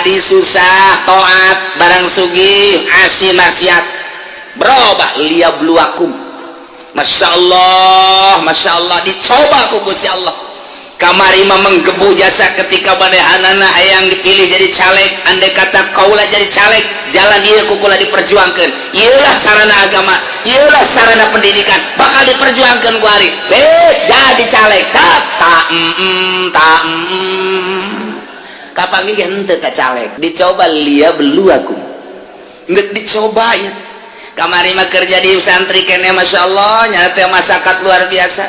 Tadi susah taat, barang sugih asi maksiat, berubah. Liyabluwakum. Masya Allah, Masya Allah, dicoba ku Gusti Allah. Kamari mah menggebu jasa ketika manehanana hayang dipilih jadi caleg. Andai kata kaula jadi caleg, jalan ieu ku kula diperjuangkan, ieulah sarana agama, ieulah sarana pendidikan, bakal diperjuangkan ku ari. Jadi caleg, tak tak tak kapan ge henteu ka caleg. Dicoba, liyabluwakum. Nggak dicoba ya. Kamari mah kerja di santri kene, Masya Allah, nyata masyarakat luar biasa.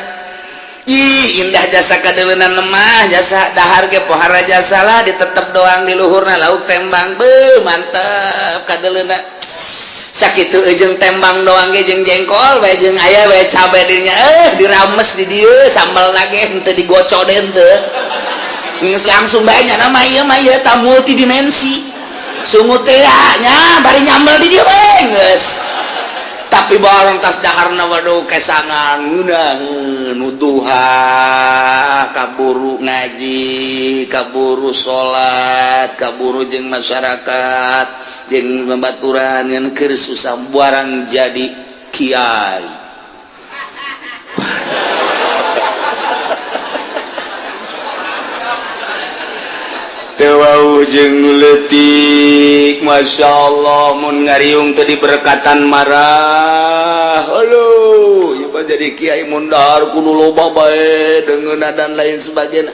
Ih, indah jasa kadeuleuna lemah jasa dahar ge pohara jasa lah, ditetep doang di luhurna lauk tembang. Be, mantep kadeuleuna. Sakitu jeung tembang doang ge, jeung jengkol bae, jeung aya bae cabe dinya, dirames di dieu sambal lagi henteu digocok deh, henteu. Geus langsung bae nya nama ieu mah, ieu ta multidimensi sungut teh nya, bari nyambel di dieu bae geus. Tapi barang tas daharna, waduh, kesangan ngeunaheun nuduha, kaburu ngaji, kaburu salat, kaburu jeung masyarakat, jeung babaturan, ngan keur susah. Barang jadi kiai, jeung letik, Masya Allah, mun ngariung tadi berkatan marah. Halo, ieu jadi kiai mundar kudu loba bae dengeuna dan lain sebagainya.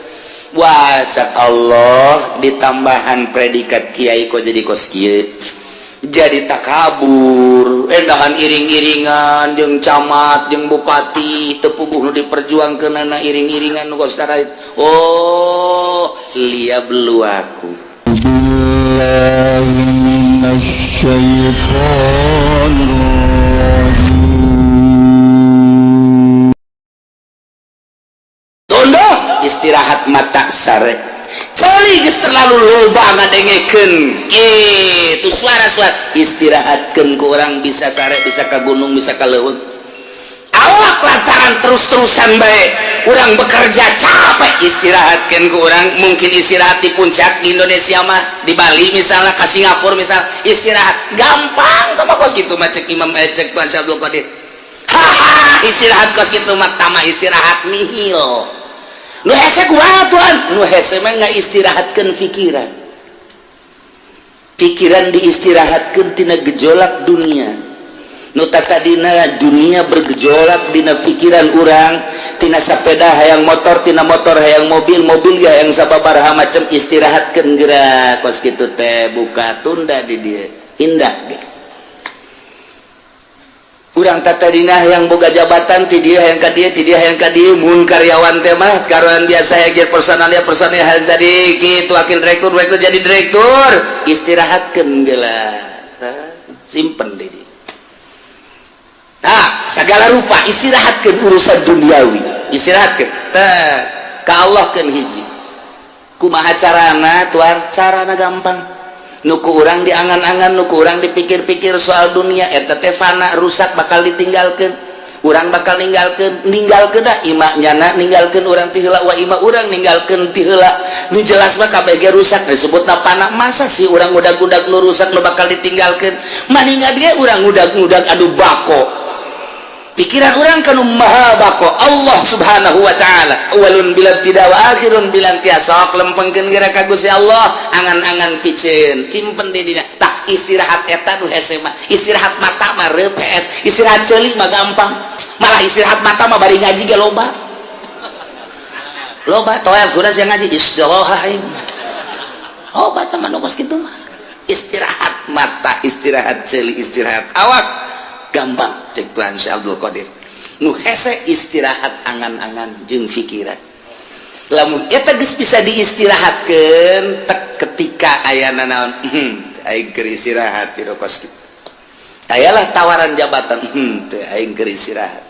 Wah, cak Allah, ditambahan predikat kiai kok jadi kos kieu, jadi takabur, endahan iring-iringan jeung camat jeung bupati, teu puguh nu diperjuangkeunana iring-iringan nu kos. Oh, liyabluwakum. بالله من الشيطان الرجيم. Tondo istirahat mata, sare ceuli, geus terlalu loba ngadengekeun kitu suara-suara, istirahatkeun ku urang bisa sare, bisa ka gunung, bisa ka leuweung awak, lantaran terus-terusan bae urang bekerja capek. Istirahatkan ku urang mungkin istirahat di puncak di Indonesia mah, di Bali misalnya, ke Singapura misalnya, istirahat gampang tuh mah kos gitu mah. Cek Imam, cek Tuan Syekh Abdul Qadir, haha, istirahat kos gitu mah tama istirahat nihil. Nu hese kumaha, Tuan? Nu hese mah nggak istirahatkan pikiran, pikiran diistirahatkan tina gejolak dunia. Nu tadina dunia bergejolak dina pikiran urang, tina sepeda hayang motor, tina motor hayang mobil, mobil ya yang sababaraha macam, istirahatkan gerak kos kitu teh, buka tunda di dia indah ge. Urang tadina yang boga jabatan ti dia hayang ka dieu, ti dia hayang ka dieu. Mun karyawan teh mah karyawan biasa hayang jadi personal ya, personal hayang jadi gitu, wakil direktur, direktur jadi direktur, istirahatkeun geula, simpen di dia. Nah, segala rupa istirahatkan urusan duniawi, istirahatkan teh ka Allah kan. Hiji, kumaha carana, Tuan? Carana gampang. Nu ku urang diangan-angan, nu ku urang dipikir-pikir soal dunia eta teh fana, rusak, bakal ditinggalkan. Urang bakal ninggalkeun, ninggalkeun da ima nyana ninggalkeun urang ti heula, wa ima urang ninggalkeun ti heula. Nu jelas mah kabeh rusak, disebutna fana. Masa sih urang ngudag-ngudag nu rusak, nu bakal ditinggalkeun? Maningan ge urang ngudag-ngudag anu bako, pikiran urang kanu maha bako, Allah Subhanahu wa Ta'ala, awalun bila tidak wa akhirun bila intiha. Sok lempengkeun geura ka Gusti Allah, angan-angan piceun simpen di dinya. Tah, istirahat eta nu hese mah. Istirahat mata mah reup hees, istirahat ceuli mah gampang. Malah istirahat mata mah bari ngaji ge loba loba toel kuda sia ngaji istirahat aing. Oh, bata mah nu kos kitu mah. Istirahat mata, istirahat ceuli, istirahat awak gampang cek Tuhan Syekh Abdul Qadir. Nu hese istirahat angan-angan jeung pikiran. Lamun eta geus bisa diistirahatkeun tek, ketika ayana naon, aing keur istirahat di kos kitu. Ayalah tawaran jabatan, teu, aing keur istirahat.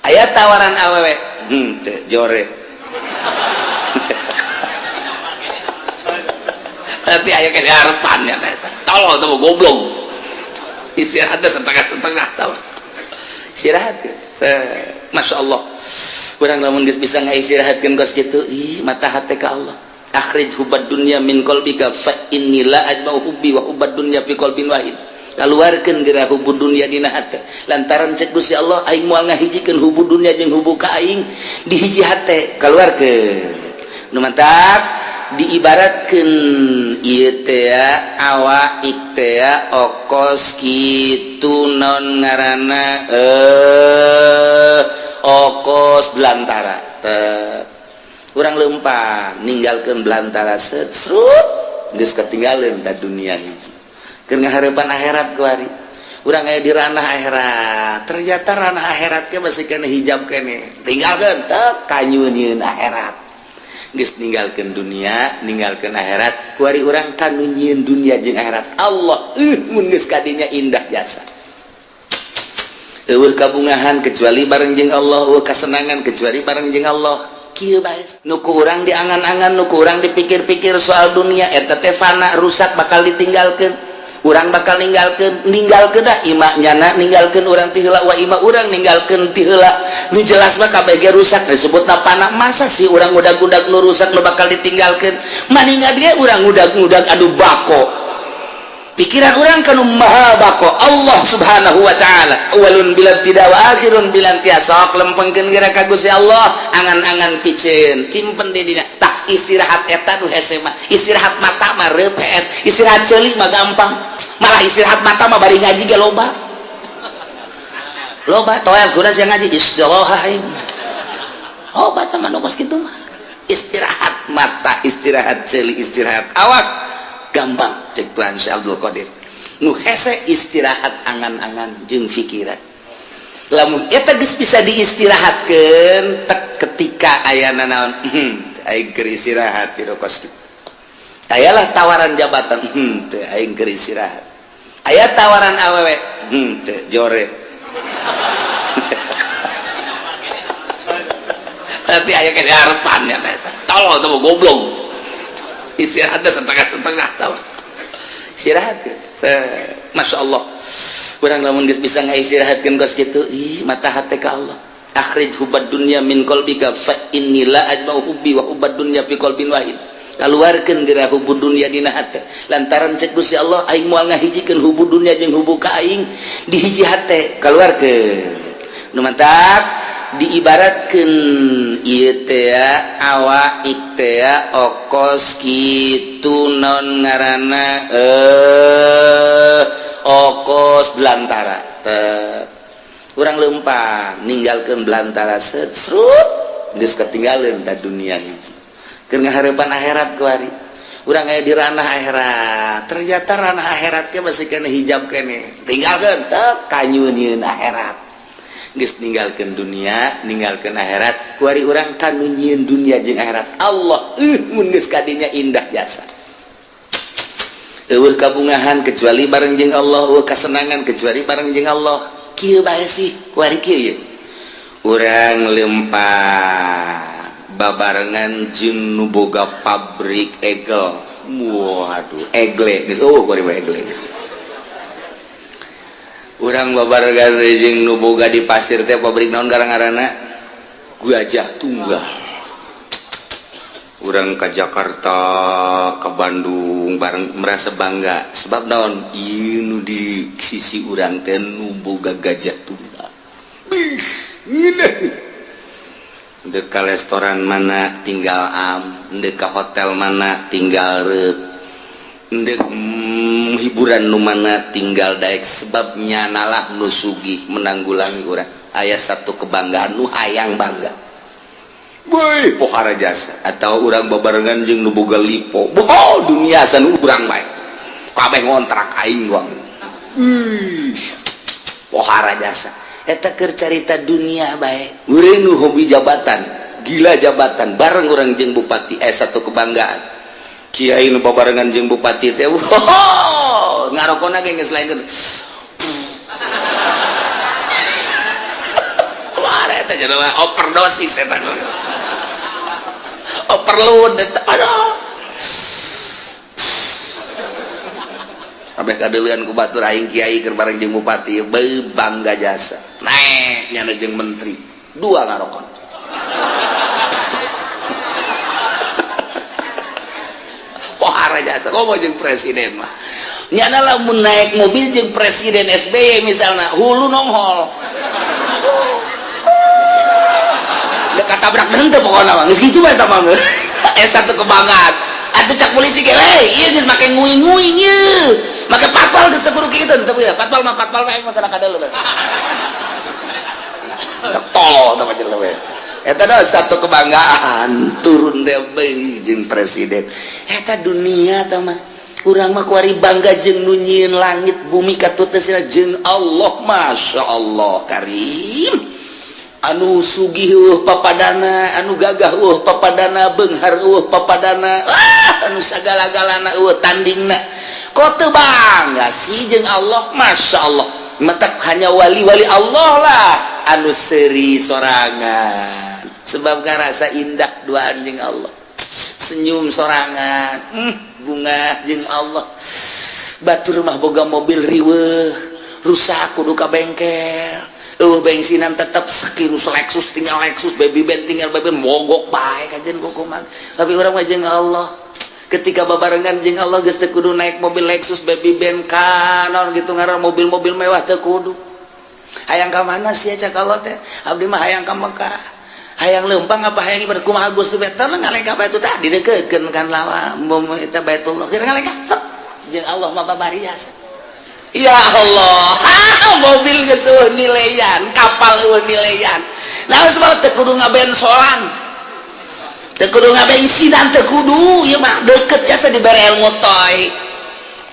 Aya tawaran awewe, teu, jore. Nanti aya ke harapan ya eta tolol tuh, goblok. Istirahat setengah-setengah tau istirahat ya. Masya Allah, kurang lamun geus bisa ngaistirahatkeun kos kitu, ih, mata hati ka Allah. Akhrij hubbad dunya min qalbika fa inni la ajma'u hubbi wa hubbad dunya fi qalbin wahid. Kaluarkeun geura hubbu dunya dina hate. Lantaran cek Gusti Allah aing moal ngahijikeun hubbu dunya jeung hubbu ka aing di hiji hate. Kaluarkeun. Nu mantak diibaratkeun ieu teh awak teh okos kitu naon ngaranna okos belantara teh. Urang lempang ninggalkeun belantara serut geus ketinggalan ta dunia hiji. Keur ngahareupan akhirat kuari. Urang aya di ranah akhirat. Ternyata ranah akhirat ke masih kena hijab kene. Tinggalkeun teh kanyunieun akhirat. Geus ninggalkeun dunia, ninggalkeun akhirat, kuari urang kanu nyieun dunia jeung akhirat. Allah mun geus kadinya indah jasa. Eueuh kabungahan kecuali bareng jeung Allah, eueuh kasenangan kecuali bareng jeung Allah. Kieu bae nu ku urang diangan-angan, nu ku urang dipikir-pikir soal dunia eta teh fana, rusak, bakal ditinggalkeun. Urang bakal ninggalkeun, ninggalkeun da ima nyana ninggalkeun urang ti heula wa ima urang ninggalkeun ti heula. Nu jelas mah kabeh ge rusak disebutna fana. Masa sih urang ngudag-ngudag nu rusak nu bakal ditinggalkeun? Maninga ge urang ngudag-ngudag anu bako. Pikiran urang kanu maha bako Allah Subhanahu wa taala. Awalun bila tidak wa akhirun bila intiha. Sok lempengkeun geura ka Gusti Allah, angan-angan piceun timpen di dina. Tah istirahat eta nu hese mah. Istirahat mata mah reup hees, istirahat ceuli mah gampang. Malah istirahat mata mah bari ngaji ge loba. Loba toel kuda sia ngaji istirahat aing. Loba teh mah nu kos kitu mah. Istirahat mata, istirahat ceuli, istirahat awak gampang cek Tuhan Syekh Abdul Qadir. Nu hese istirahat angan-angan jeung pikiran. Lamun eta geus bisa diistirahatkeun tek ketika ayana naon, aing keur istirahat di kos kitu. Ayalah tawaran jabatan, teu aing keur istirahat. Aya tawaran awewe, teu jore. Nanti aya ke harapannya eta. Tolol teh goblok. Istirahatnya setengah-setengah tahu. Istirahat ya. Masya Allah. Urang lamun geus bisa ngaistirahatkeun kos kitu, ih mata hate ka Allah. Akhrij hubbad dunya min qalbika fa inni la ajma'u hubbi wa hubbad dunya fi qalbin wahid. Kaluarkeun geura hubbu dunya dina hate. Lantaran cek Gusti Allah aing moal ngahijikeun hubbu dunya jeung hubbu ka aing di hiji hate. Kaluarkeun. Nu mantak diibaratkeun ieu teh awak teh okos kitu naon ngaranna okos belantara teh. Urang lempang ninggalkeun belantara serut geus ketinggalan ta dunia hiji. Keur ngahareupan akhirat kuari. Urang aya di ranah akhirat. Ternyata ranah akhirat ke masih kena hijab kene. Tinggalkeun teh kanyunieun akhirat. Geus ninggalkeun dunia, ninggalkeun akhirat, kuari urang kanu nyieun dunia jeung akhirat. Allah mun geus kadinya indah jasa. Eueuh kabungahan kecuali bareng jeung Allah, eueuh kasenangan kecuali bareng jeung Allah. Kieu bae sih kuari kieu ye. Urang lempang babarengan jeung nu boga pabrik egel. Waduh, egle geus eueuh kuari mah egle geus. Urang babarengan jeung nu boga di pasir teh pabrik naon garang-garana? Gajah Tunggal. Urang ke Jakarta, ke Bandung bareng merasa bangga sebab naon? Ieu nu di sisi urang teh nu boga Gajah Tunggal. Ih, ngeunah. Dek ka restoran mana tinggal am, dek ka hotel mana tinggal reup, dek hiburan nu mana tinggal daek sebabnya nalah nu sugih menanggulangi urang. Aya satu kebanggaan nu hayang bangga. Boy, pohara jasa atau urang babarengan jeung nu boga lipo. Boh, dunia san urang bae. Kabeh ngontrak aing doang. Ih, pohara jasa. Eta keur carita dunia bae. Urang nu hobi jabatan, gila jabatan, bareng urang jeung bupati satu kebanggaan. Kiai nu babarengan jeung bupati teh, wow, ngarokona ge geus lain. Wah, eta jelema overdosis eta. Overload eta. Aduh. Kabeh kadeuleun ku batur aing kiai keur bareng jeung bupati, beuh bangga jasa. Naek nyana jeung menteri, dua ngarokon. jasa komo jeung presiden mah nyana lamun naik mobil jeung presiden SBY misalnya hulu nonghol dekat tabrak berhenti pokoknya mah geus kitu bae eta mah satu kebanggaan atuh cak polisi ge we ieu geus make nguing-nguing ieu make patpal geus kudu kitu teu ya patpal mah patpal mah aing mah teu kadeuleun tolol teh mah jelema eta dah satu kebanggaan turun deh jeung presiden eta dunia teh mah urang mah kuari bangga jeung nu nyieun langit bumi katut jeung Allah Masya Allah Karim anu sugih eueuh papadana anu gagah eueuh papadana beunghar eueuh papadana anu sagala-galana eueuh tandingna kok teu bangga sih jeung Allah Masya Allah matak hanya wali-wali Allah lah anu seuri sorangan sebab ngarasa indah duaan jeung Allah senyum sorangan bunga jeung Allah batur mah boga mobil riweuh rusak kudu ka bengkel bensinan tetep sekirus Lexus tinggal Lexus baby band tinggal baby band mogok bae kajen kukuman tapi urang mah jeung Allah ketika babarengan jeung Allah geus teu kudu naik mobil Lexus baby band kanon gitu ngaran mobil-mobil mewah teu kudu hayang ka mana sia cak Allah teh abdi mah hayang ka Mekah hayang leumpang apa hayang ibadah kumaha Gusti teh ngalengkah bae tah didekeutkeun kan lawa eta Baitullah keur ngalengkah jeung Allah mah babarias. Ya Allah, mobil geus eueuh nilaian, kapal eueuh nilaian. Nah, sebab teu kudu ngabensolan. Teu kudu ngabensinan, teu kudu ieu mah deket jasa dibere ilmu toy.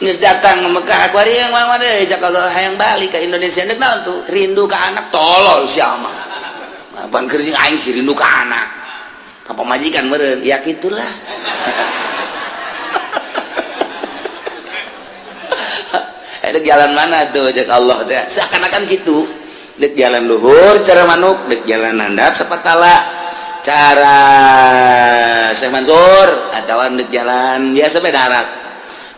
Geus datang ke Mekah kuari yang mana deui cak Allah hayang balik ke Indonesia deuk naon tuh? Rindu ka anak tolol sia mah. Apaan keur jeung aing sih rindu ka anak. Ka pamajikan meureun, ya kitulah. Dek jalan mana tuh cek Allah teh seakan-akan gitu dek jalan luhur cara manuk dek jalan handap sapatala cara Syekh Mansur atawa dek jalan biasa bae darat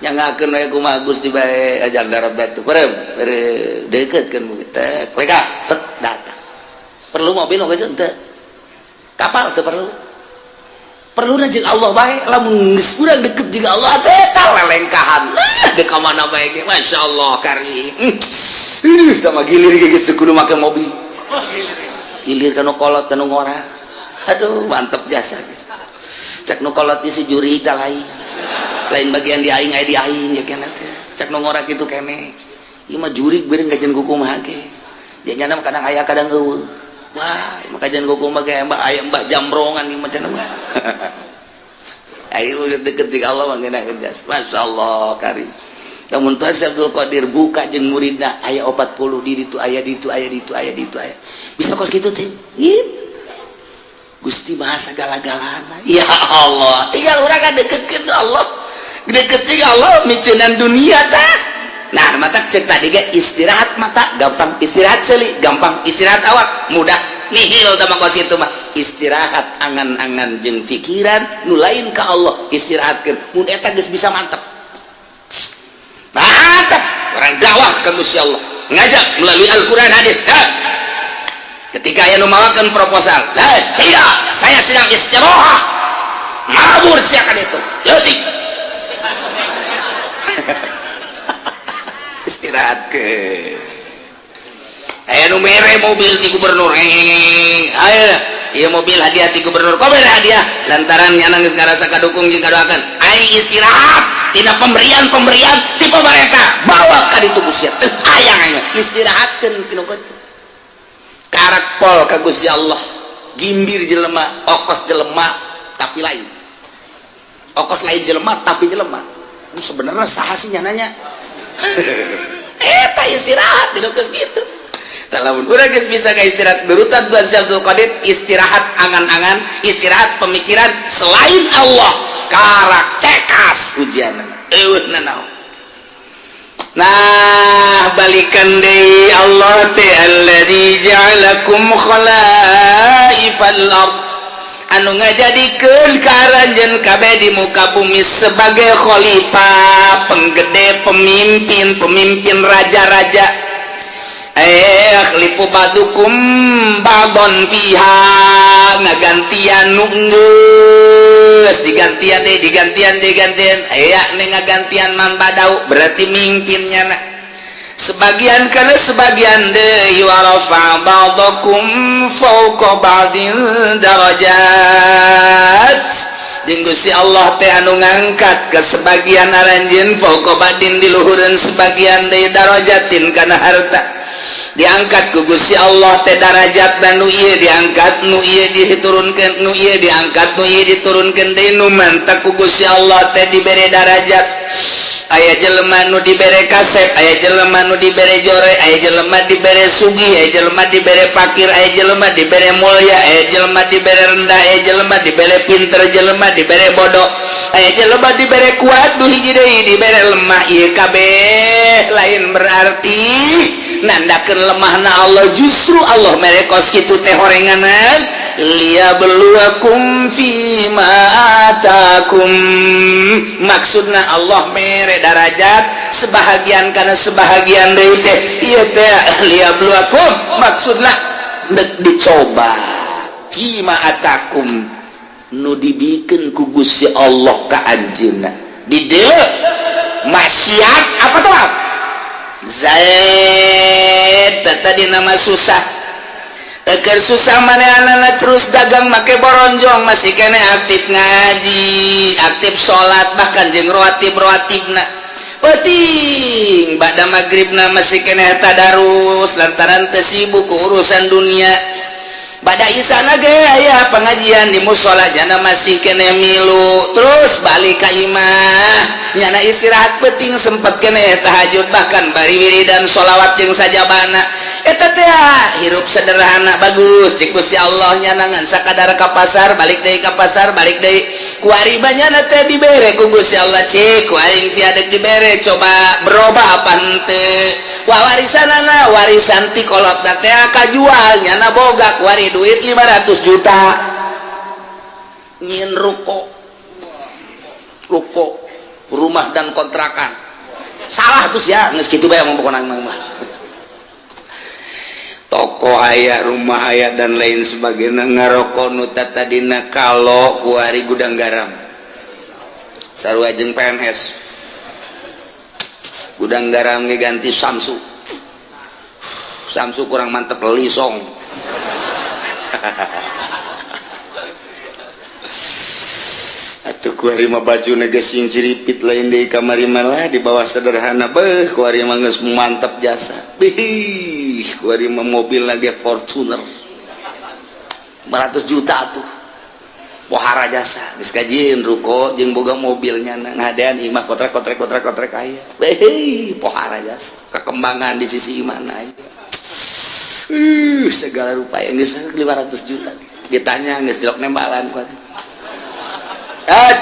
nyangakeun we kumaha Gusti bae ajar darat batu perem dekeutkeun teh leka tet datang perlu mobil geus henteu kapal teu perlu perlu jeung Allah bae lamun geus urang deket jeung Allah teh eta lelengkahan dek ka mana bae ge masyaallah karim ih sama gilir ge geus kudu make mobil gilir kana kolot kana ngora aduh mantep jasa geus cek nu kolot si juri tah lain lain bagian di aing aya di aing ya kana teh cek nu ngora kitu kene ieu mah jurig beureun kajian kumaha ge janyana mah kadang aya kadang eueuh. Wah, maka jangan kuku mah kayak mbak ayam mbak jamrongan yang macam apa. Ayo deket jeung Allah mah ngeunah jas. Masya Allah karim. Namun Tuhan Syekh Abdul Qadir buka jeung muridna aya 40 di ditu aya di ditu aya di ditu aya di ditu aya. Bisa kos kitu teh. Gusti maha sagala-galana. Ya Allah, tinggal urang ka deketkeun Allah. Deket jeung Allah miceunan dunia tah. Nah, mata cek tadi ge istirahat mata gampang, istirahat seuli gampang, istirahat awak mudah. Nihil tah mah kos kitu mah. Istirahat angan-angan jeung pikiran nu lain ka Allah istirahatkeun. Mun eta geus bisa mantep. Mantep orang dakwah ka Gusti Allah. Ngajak melalui Al-Qur'an hadis. Ha. Ketika aya nu mawakeun proposal, "La, tidak, saya sedang istirahat." Mabur sia ka ditu. Leutik. Istirahat ke aya nu mere mobil ti gubernur ayo ieu mobil hadiah ti gubernur kok mere hadiah lantaran nyana geus ngarasa kadukung jeung kadoakeun aing istirahat tina pemberian-pemberian ti pamarentah bawa ka ditu Gusti teu hayang aing istirahatkeun kinu kitu karak pol ka Gusti Allah gimbir jelema okos jelema tapi lain okos lain jelema tapi jelema sebenarnya saha sih nyananya eta istirahat tidak geus kitu. Lamun urang geus bisa ka istirahat nurutan Tuhan Syekh Abdul Qadir istirahat angan-angan istirahat pemikiran selain Allah karak cekas ujianna eueuh nanaon. Nah balikan deui Allah teh allazi ja'alakum khalaifal ard anu ngajadikeun ka aranjeun kabeh di muka bumi sebagai khalifah penggede pemimpin pemimpin raja-raja lipu badukum ba'don fiha ngagantian nu geus Terus digantian deh, digantian, digantian, aya nih ngagantian Man Badau, berarti mimpinnya na sebagian, karena sebagian deui. Wa rafa ba'dakum fawqa ba'din darajat, jeung Gusti Allah teh anu ngangkat ke sebagian aranjeun, fawqa ba'din, di luhureun sebagian deui, darajatin, kana harta diangkat ku Gusti Allah teh darajat. Dan nu ieu diangkat, nu ieu diturunkeun, nu ieu diangkat, nu ieu diturunkeun deui. Nu mantak ku Gusti Allah teh dibere darajat, aya jelema nu dibere kasep, aya jelema nu dibere jore, aya jelema dibere sugih, aya jelema dibere pakir, aya jelema dibere mulia, aya jelema dibere rendah, aya jelema dibere pinter, jelema dibere bodoh, aya jelema dibere kuat, nu hiji deui dibere lemah. Ieu kabeh lain berarti nandakeun lemahna Allah, justru Allah mere kos kitu teh horenganan liyabluwakum fima atakum. Maksudna Allah mere darajat sebahagian karena sebahagian deui teh ieu teh liyabluwakum, maksudna dek dicoba, fima atakum, nu dibikeun ku Gusti Allah ka anjeunna. Di dieu maksiat apa tuh? Zaid tadi nama susah. Eker susah manehna terus dagang make boronjong, masih kene aktif ngaji, aktif salat, bahkan jeung rawatib rawatibna penting. Ba'da maghribna masih kene tadarus lantaran teu sibuk ku urusan dunia. Ba'da isana ge aya pengajian di musola, jana masih kene milu. Terus balik ka imah, nyana istirahat, penting sempet kene tahajud, bahkan bari wiridan sholawat jeung sajabana. Eta teh hirup sederhana bagus cik Gusti Allah. Nyanangan sakadar ka pasar, balik deui, ka pasar, balik deui. Kuari banyana teh dibere ku Gusti Allah, cik ku aing sia dek dibere, coba berubah apa henteu. Wah, warisanana, warisan ti kolot teh kajual, nyana boga kuari duit 500 juta, nyin ruko, ruko rumah dan kontrakan. Salah terus ya, geus kitu bae pokona mah. Toko aya, rumah aya, dan lain sebagainya. Ngaroko nu tadina kalau kuari Gudang Garam, sarua jeung PNS. Gudang Garam ganti Samsu, Samsu kurang mantep, Lisong. Atuh kuari mah baju geus sing ciripit, lain deui kamari malah di bawah sederhana. Beuh, kuari mah geus mantep jasa. Bih, kuari mah mobil lagi Fortuner 500 juta tuh, pohara jasa. Geus kajieun ruko jeung boga mobilnya, ngadean imah kotrek kotrek kotrek kotrek aya. Beuh, pohara jasa kekembangan di sisi mana aja. Segala rupa yang geus 500 juta ditanya geus dilok nembalan kuari. Eh,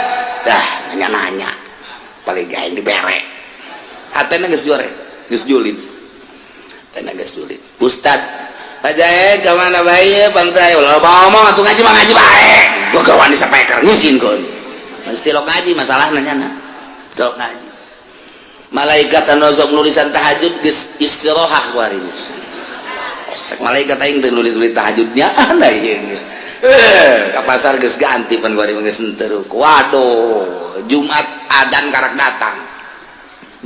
dah nanya-nanya paling gaeng dibere hatena geus juare, geus julid, hatena geus julid. Ustad Pak Jaed ka mana bae pantai ulah ngomong atuh, ngaji mah ngaji bae. Gua kawan di speaker ngizinkeun mesti lok ngaji. Masalahna nyana lok ngaji, malaikat anu sok nulisan tahajud geus istirahat kuari. Cek malaikat, aing teu nulis-nulis tahajudnya ada ieu. Eh, ka pasar geus ganti pan kuari geus henteu. Waduh, Jumat adan karak datang,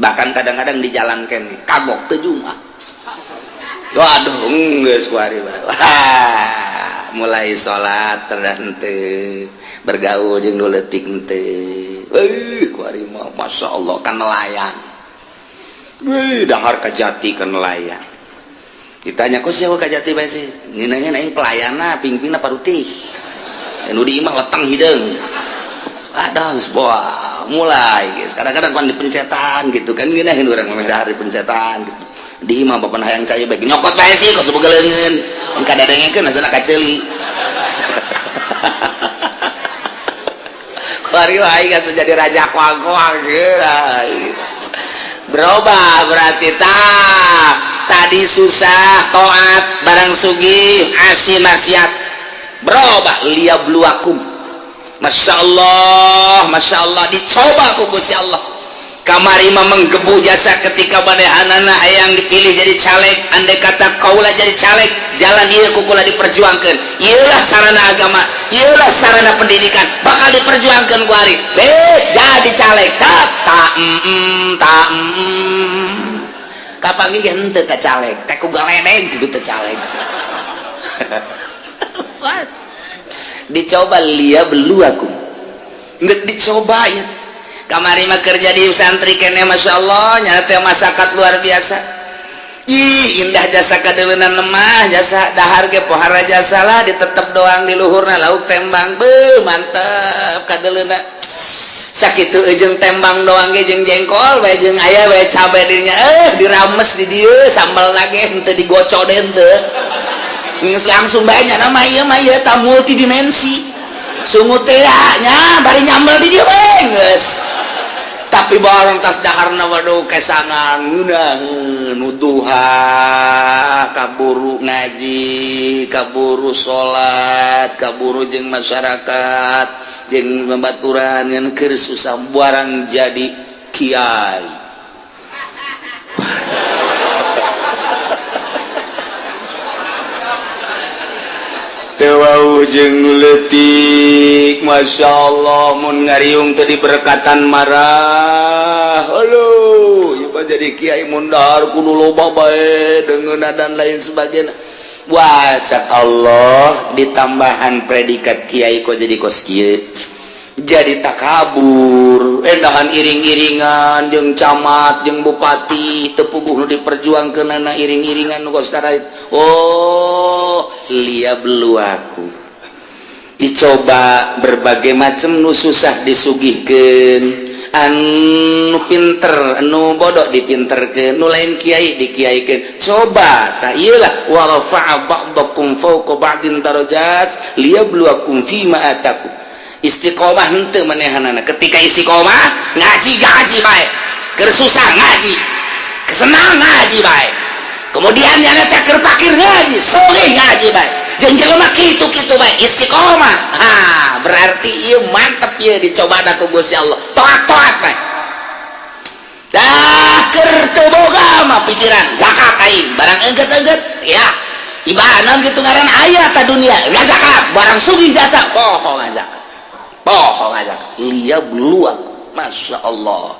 bahkan kadang-kadang di jalan kene kagok teu Jumat. Waduh, geus kuari. Wah, mulai salat terhenteu, bergaul jeung nu leutik henteu. Euy, kuari mah masyaallah kan nelayan. Wih, dahar Kajati kan nelayan. Ditanya, kok siapa Kajati bae sih? Ngeunahna aing pelayanna, pingpingna parutih. Nu di imah leteng hideung. Aduh, geus boa, mulai geus. Kadang-kadang pan dipencetan gitu kan, ngeunaheun urang mah dahar dipencetan gitu. Di imah bapak hayang cai bae nyokot bae sih kos boga leungeun. Kadadengekeun asana kaceuli. Kuari aing geus jadi raja koang-koang gitu. Berubah berarti tak tadi susah toat, barang sugih asi maksiat. Berubah liyabluwakum. Masya Allah, Masya Allah, dicoba ku Gusti Allah. Kamari mah menggebu jasa ketika manehanana hayang dipilih jadi caleg. Andai kata kaula jadi caleg, jalan ieu ku kula diperjuangkeun, ieulah sarana agama, ieulah sarana pendidikan, bakal diperjuangkeun ku ari be jadi caleg. Tak tak tak kapan ge henteu teh caleg teh ku galedeg gitu teh caleg. What? Dicoba liyabluwakum, nggak dicoba ya. Kamari mah kerja di santri kene, Masya Allah, nyata masyarakat luar biasa. Ih, indah jasa kadeleunan lemah jasa dahar ge pohara jasa lah, ditetep doang di luhurna lauk tembang, be mantep kadeleuna. Sakitu jeung tembang doang ge, jeung jengkol bae, jeung aya bae cabe dirinya, dirames di dieu sambal lagi henteu digocok deh, henteu geus langsung banyak nama ieu mah, ieu ta multidimensi sungut teh nya bari nyambel di dieu bae geus. Tapi barang tas daharna, waduh, kesangan ngeunaheun nuduha, kaburu ngaji, kaburu salat, kaburu jeung masyarakat, jeung babaturan, ngan keur susah barang jadi kiai. Teu jeung nu leutik, Masya Allah, mun ngariung teu diberkatan marah. Aduh, ieu mah jadi kiai mun dahar kudu loba bae deungeunna dan lain sebagainya. Wah, cak Allah ditambahan predikat kiai kok jadi kos kieu, jadi takabur, endahan iring-iringan jeung camat jeung bupati, teu puguh nu diperjuangkeunana iring-iringan nu kos. Oh, liyabluwakum, dicoba berbagai macam, nu susah disugihkeun, anu pinter, anu bodoh dipinterkeun, nu lain kiai dikiaikeun. Coba tak iyalah, wa rafa'a ba'dakum fawqa ba'din darajat liyabluwakum fima atakum. Istiqomah henteu manehanana? Ketika istiqomah ngaji, ngaji bae, keur susah ngaji, kesenang ngaji bae, kemudian yang teh keur pakir ngaji, sugih ngaji bae, jeung jelema kitu-kitu bae istiqomah. Ha, berarti ieu mantep, ieu dicoba ku Gusti Allah, toat-toat bae. Dah keur teu boga mah pikiran zakat aing, barang engget-engget ya ibadah gitu, ngaran aya ta dunia nggak zakat, barang sugih jasa poho zakat, poho zakat. Liyabluwakum, Masya Allah,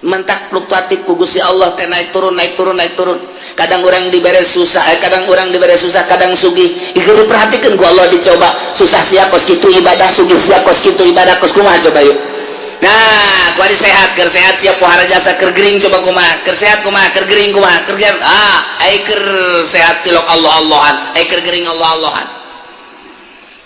mentak fluktuatif ku Gusti Allah teh, naik turun, naik turun, naik turun. Kadang orang diberi susah, kadang orang diberi susah, kadang sugih. Ieu diperhatikan ku Allah, dicoba susah sia kos kitu ibadah, sugih sia kos kitu ibadah, kos kumaha coba yuk. Nah, kuari sehat, keur sehat sia pohara jasa, keur gering coba kumaha, keur sehat kumaha, keur gering kumaha, keur gering ah, ai keur sehat tilok Allah Allahan, ai keur gering Allah Allahan.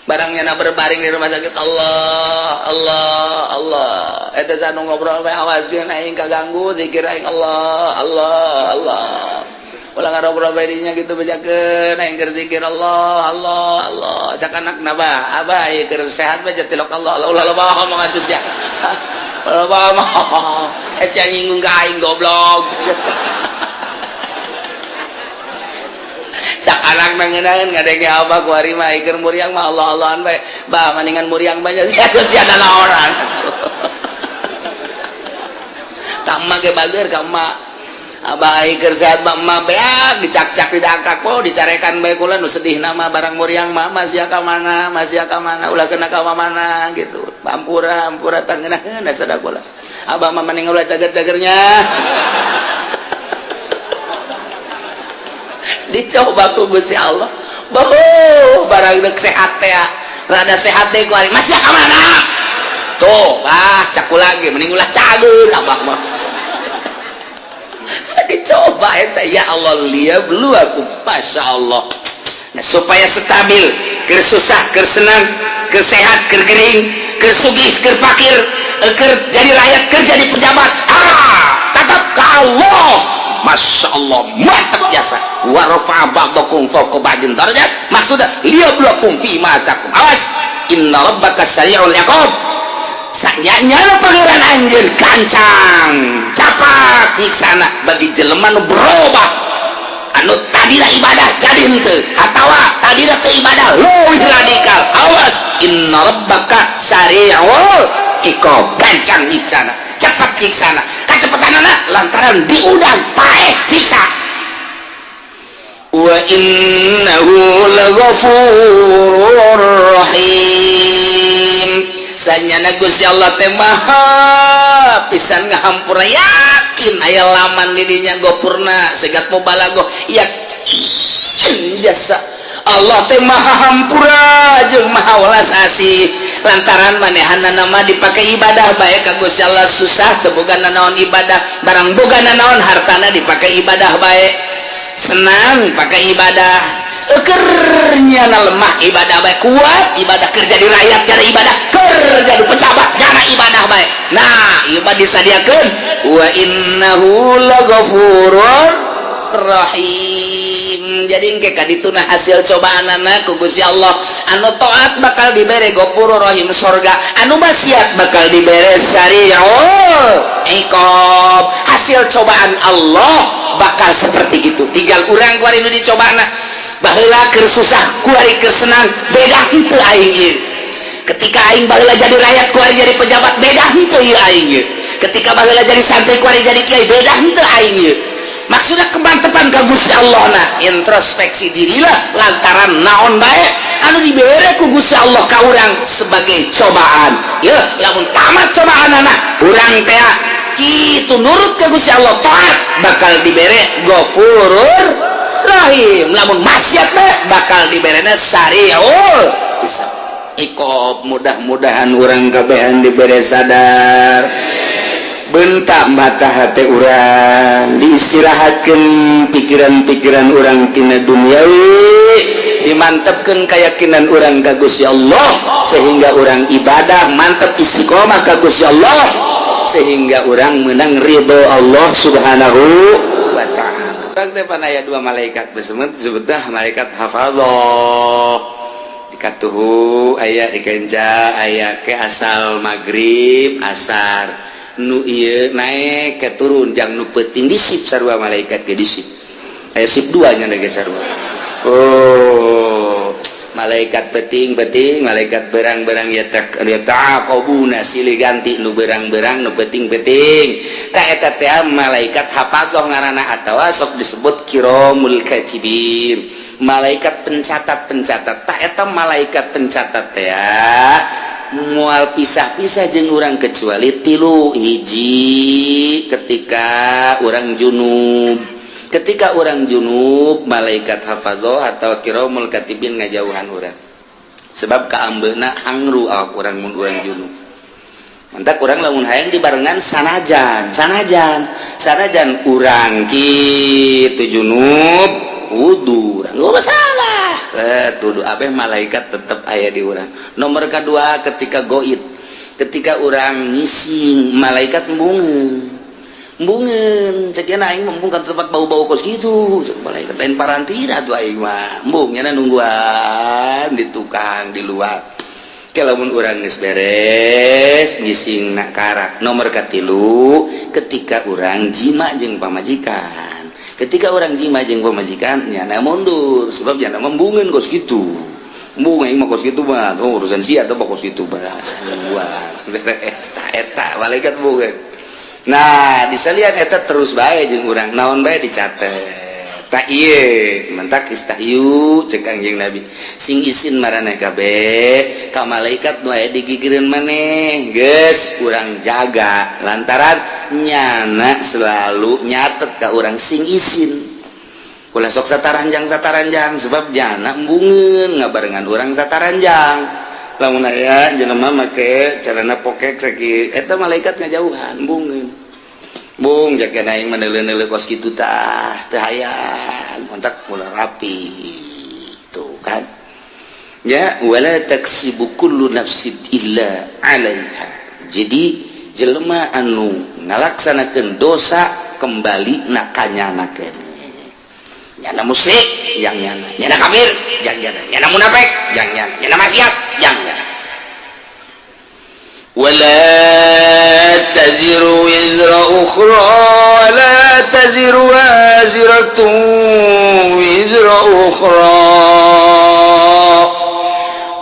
Barangnya na berbaring di rumah sakit, Allah Allah Allah, eta anu ngobrol bae, awaskeun aing kaganggu zikir aing, Allah Allah Allah, ulah ngarobrol bae dinya gitu, bejakeun aing keur zikir Allah Allah Allah. Cak anakna, "Bah, abah ieu keur sehat bae tilok Allah Allah, ulah loba ngomong atuh sia, ulah loba ngomong, sia nyinggung ka aing, goblok." Cak anak nangenaeun ngadenge abah ku hari mah keur muriang mah Allah Allahan bae, "Bah, maningan muriang banyak sia sia naonan atuh." Ka emak ge bager, ka emak, abah ai keur sehat mah emak beak dicakcak, didangkak, oh, dicarekan bae. Kula nu sedih nama barang muriang mah, masih ka mana, masih ka mana, ulah kena ka mana gitu, ampura ampura tangeunaheun asa kula, abah mah mending ulah cager-cagernya. Dicoba ku Gusti Allah. Boh, barang dek sehat teh, rada sehat deh ku hari, masih ka mana tuh, ah, caku lagi mending ulah cager abah mah. Dicoba eta, ya Allah, liyabluwakum, Masya Allah. Nah, supaya stabil, keur susah, keur senang, keur sehat, keur gering, keur sugih, keur fakir, keur jadi rakyat, keur jadi pejabat, ah, tetap ke Allah. Masya Allah, mantap jasa. Wa rafa'a ba'dakum fawqa ba'din darajat, maksudnya liyabluwakum fi ma atakum. Awas, inna rabbaka sari'ul iqab, sanyanya Pangeran anjeun gancang capat nyiksana bagi jelema nu berubah, anu tadina ibadah jadi henteu, atawa tadina teu ibadah leuwih radikal. Awas, inna rabbaka sari'ul iqab, gancang nyiksana. Cepat nyiksana, kacepetanana lantaran diudang paeh siksa. Wa innahu laghafurur rahim. Sanyana Gusti Allah teh maha pisan ngahampura, yakin aya laman di dinya gopurna segat mubalaghah, yakin jasa Allah teh maha hampura jeung maha welas asih. Lantaran manehana nama dipakai ibadah bae ka Gusti Allah, susah teu boga nanaon ibadah, barang boga nanaon hartana dipakai ibadah bae, senang pakai ibadah, ekernya na lemah ibadah bae, kuat ibadah, kerja di rakyat jana ibadah, kerja di pejabat jana ibadah bae. Nah, ieu mah disadiakeun wa innahu laghafurur rahim. Jadi engke kadituna hasil cobaanana ku Gusti Allah, anu taat bakal dibere ghafurur rahim sorga, anu maksiat bakal dibere sari'ul iqab. Hasil cobaan Allah bakal seperti itu. Tinggal urang kuari nu dicobana, baheula keur susah kuari keur senang, beda henteu aing ieu. Ketika aing baheula jadi rakyat kuari jadi pejabat, beda henteu ieu aing ieu. Ketika baheula jadi santri kuari jadi kiai, beda henteu aing ieu. Maksudnya kemantepan ka Gusti Allah. Nah, introspeksi dirilah lantaran naon bae anu dibere ku Gusti Allah ka urang sebagai cobaan ya. Lamun tamat cobaan anak urang teh kitu nurut ke Gusti Allah, taat, bakal dibere Ghafurur Rahim. Lamun maksiat teh bakal diberena sariul hisab, iqab. Mudah-mudahan urang kabehan dibere sadar, bentak mata hati urang, diistirahatkan pikiran-pikiran urang tina duniawi, dimantapkan keyakinan urang ka Gusti Allah sehingga urang ibadah mantap, istiqomah ka Gusti Allah, sehingga urang menang ridho Allah Subhanahu wa Ta'ala. Urang teh pan aya dua malaikat besemet, disebutlah malaikat hafadzah dikatuhu aya dikenca aya ke asal maghrib asar, nu ieu naik ke turun jang nu peuting disip sarua. Malaikat ge disip, aya sip dua nya ge sarua. Oh, malaikat peting-peting, malaikat berang-berang ya, tak ya taqabuna silih ganti, nu berang-berang, nu peting-peting. Tah, eta teh malaikat hafadzah ngaranna atawa sok disebut kiramul katibin, malaikat pencatat-pencatat. Tah, eta malaikat pencatat teh mual pisah-pisah jeung urang kecuali tilu hiji: ketika urang junub. Ketika urang junub, malaikat hafadzah atau kiramul katibin ngajauhan urang sebab kaambeuna hangru awak urang mun urang junub. Mantak urang lamun hayang dibarengan, sanajan sanajan sanajan urang kitu junub, wudu urang nggak masalah, tuduh abeh malaikat tetep aya di urang. Nomor kedua, ketika goib, ketika urang ngising, malaikat embungeun embungeun. Cek aing embung kan tempat bau-bau kos gitu. Cek malaikat, lain parantina tuh aing mah embung, nyana nungguan di tukang di luar. Lamun urang geus beres ngising nak karak. Nomor katilu, ketika urang jima jeung pamajikan. Ketika urang jima jeung pamajikan, nyana mundur sebab nyana embungeun kos gitu. Embung aing mah kos gitu mah, oh, urusan sia atau kos gitu mah nungguan beres. Tah, eta malaikat embungeun. Nah, disalian eta terus bae jeung urang, naon bae dicatet. Tak ieu mentak istahyu cek Kangjeng Nabi, sing isin maraneh kabeh ka malaikat nu aya digigireun maneh. Geus urang jaga lantaran nyana selalu nyatet ka urang. Sing isin, ulah sok sataranjang sataranjang sebab nyana embungeun ngabarengan urang sataranjang. Lamun aya jelema make celana pokek sakieu, eta malaikat ngajauhan, embungeun. Bung jaga aing meneuleuh kos kitu tah teu hayang, kontak ulah rapi tuh kan ya. Wala taksibu kullu nafsin illa 'alaiha. Jadi jelema anu ngalaksanakeun dosa kembali na kanyana keneh. Nyana musyrik yang nyana, nyana kafir yang nyana, nyana munafik yang nyana, nyana maksiat yang nyana. ولا تزر وزر أخرى ولا تزر وازرة وزر أخرى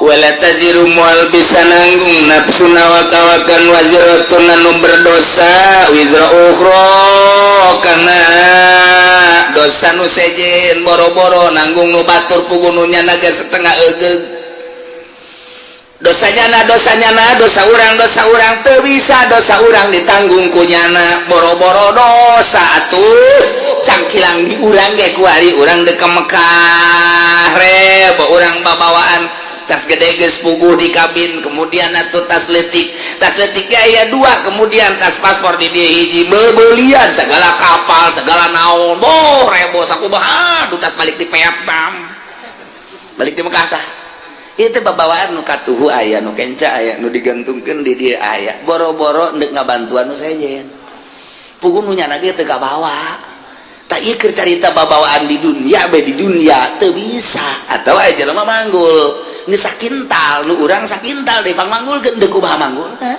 ولا تزر. taziru moal bisa nanggung nafsun awak-awakan waziratun anu berdosa wizra ukhra kana dosa nu sejen, boro-boro nanggung nu batur, puguh nu nyana ge setengah egeug dosanya. Na dosanya, na dosa urang, dosa urang teu bisa, dosa urang ditanggung ku nyana. Boro-boro dosa atuh cangkilang di urang ge. Kuari urang dek ka Mekah, rebo urang babawaan tas gede geus puguh di kabin, kemudian atuh tas letik, tas letik aya dua, kemudian tas paspor di dieu hiji, bebelian segala kapal segala naon. Boh, rebo sakumaha. Aduh, tas balik di peap tam balik di Mekah. Tah, itu babawaan nu katuhu aya, nu kenca aya, nu digantungkeun di dieu aya. Boro-boro ndek ngabantuan nu sejen, puguh nu nyana ge teu kabawa. Tak, ieu keur carita babawaan di dunia be. Di dunia teu bisa atau aya jelema manggul geus sakintal, nu urang sakintal deui pangmanggulkeun, deuk kumaha manggulna?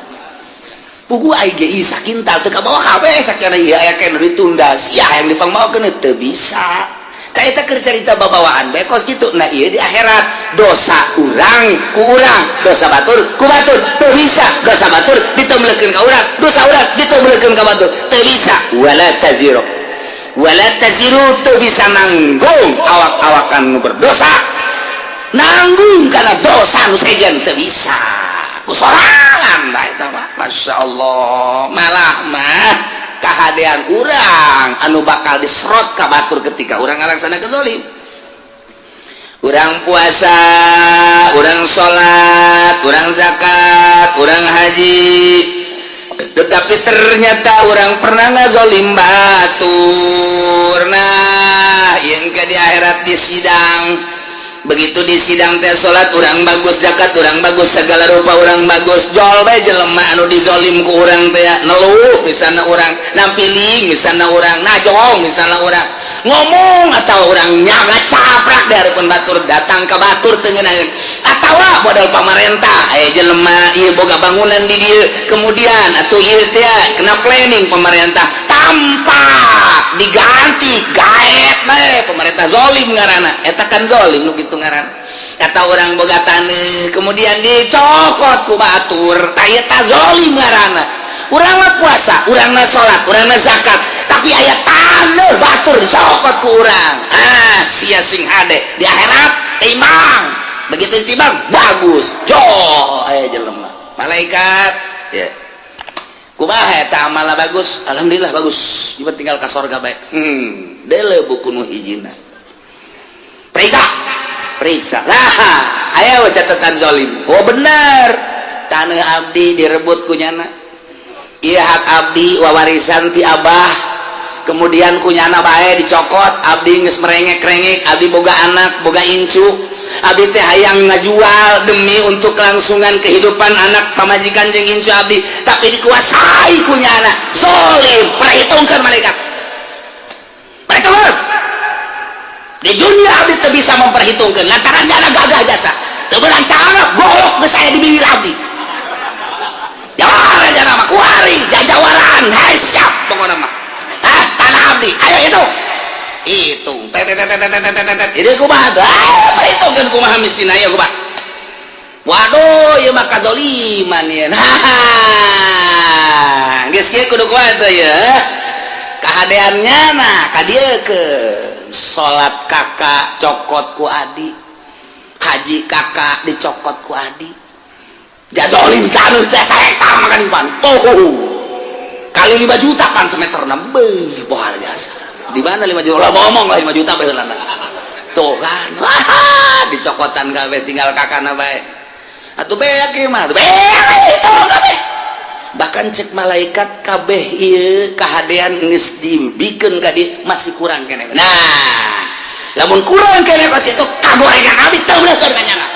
Puguh ai ge ieu sakintal teu kabawa kabeh. Sakana ieu aya keneh ditunda, sia hayang dipangmawakeun teu bisa. Tah, eta keur carita babawaan bae kos kitu. Nah, ieu di akhirat dosa urang ku urang, dosa batur ku batur. Teu bisa dosa batur ditemblekeun ka urang, dosa urang ditemblekeun ka batur, teu bisa. Wala taziru, wala taziru, teu bisa nanggung awak-awakan nu berdosa, nanggung karena dosa nu sejen teu bisa ku sorangan. Nah, eta mah Masya Allah, malah mah kahadean urang anu bakal diserot ka batur ketika urang ngalaksanakeun zalim. Urang puasa, urang salat, urang zakat, urang haji, tetapi ternyata urang pernah ngazolim batur. Nah, yang ke di akhirat di sidang, begitu di sidang teh salat urang bagus, zakat urang bagus, segala rupa urang bagus, jol bae jelema anu dizolim ku urang teh neluh misalnya, urang nampiling misalnya, urang najong misalnya, urang ngomong atau urang nyaga caprak di hadapan batur, datang ke batur teu ngeunaheun. Atawa modal pamarentah, aya jelema ieu boga bangunan di dieu, kemudian atuh ieu teh kena planning pemerintah tanpa diganti, gaet bae pemerintah, zolim ngaranna eta kan, zolim nu kitu ngaranna. Kata urang boga taneuh, kemudian dicokot ku batur, tah eta zolim ngaranna. Urang mah puasa, urang mah salat, urang mah zakat, tapi aya taneuh batur dicokot ku urang. Ah, sia sing hade di akhirat timbang. Begitu timbang bagus, jol aya jelema malaikat ya, kumaha eta amalna? Bagus, alhamdulillah bagus, ieu tinggal ka sorga bae. Deuleu buku nu hijina, periksa, periksa lah, aya catatan zolim. Oh, bener, tanah abdi direbut ku nyana. Iya, hak abdi wawarisan ti abah, kemudian ku nyana bae dicokot. Abdi geus merengek-rengek, abdi boga anak, boga incu, abdi teh hayang ngajual demi untuk kelangsungan kehidupan anak, pamajikan jeung incu abdi, tapi dikuasai ku nyana. Zolim. Perhitungkan malaikat, perhitungkan. Di dunia abdi teu bisa memperhitungkan lantaran nyana gagah jasa, teu beunang carana golok geus aya di bibir abdi. Jawara jana mah kuari jajawaran. Hai, siap pokokna mah. Ah, tanah abdi ayo hitung, hitung, tet tet tet tet tet tet tet. Ini kumaha tuh? Ah, perhitungkan kumaha mistina ya, kumaha? Waduh, ieu mah kazoliman ya. Nah, geus kieu kudu kumaha tuh ya kahadeannya? Nah, ka dieu ke salat kakak cokot ku adi, haji kakak dicokot ku adi, jazolim taneuh teh sahektar makan pan. Oh, kali 5 juta pan semeter. Beuh, luar biasa. Di mana 5 juta lah, ngomong lah 5 juta bae heulana. Tuh kan, wah, dicokotan kabeh, tinggal kakana bae. Atuh beak ieu mah, beak itu kabeh. Bahkan cek malaikat, kabeh ieu kahadean geus dibikeun ka dieu, masih kurang keneh. Nah, lamun kurang keneh kos kitu, kagorengan abdi teu ka nyana.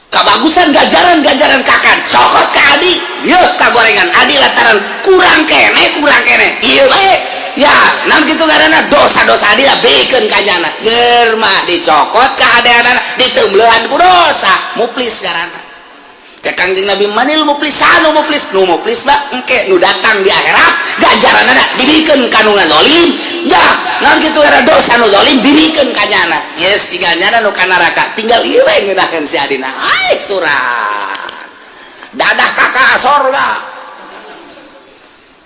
Kabagusan gajaran-gajaran kakak cokot ka adi, yeuh kagorengan adi lantaran kurang keneh, kurang keneh ieu bae ya. Naon kitu ngaranna? Dosa-dosa adi lah bikeun ka nyana. Ger mah dicokot kahadeanana, diteumbeuhan ku dosa, muflis ngaranna. Cek Kangjeng Nabi, manil muflis? Nu muflis, nu muflis mah engke nu datang di akhirat, ganjaranna dibikeun ka nu ngazolim. Dah, naon kitu era dosa nu zalim dibikeun ka nyana. Yes, tinggal nyana nu ka neraka, tinggal ieu we ngeunaheun si adina. Ai surat dadah kakak sorga,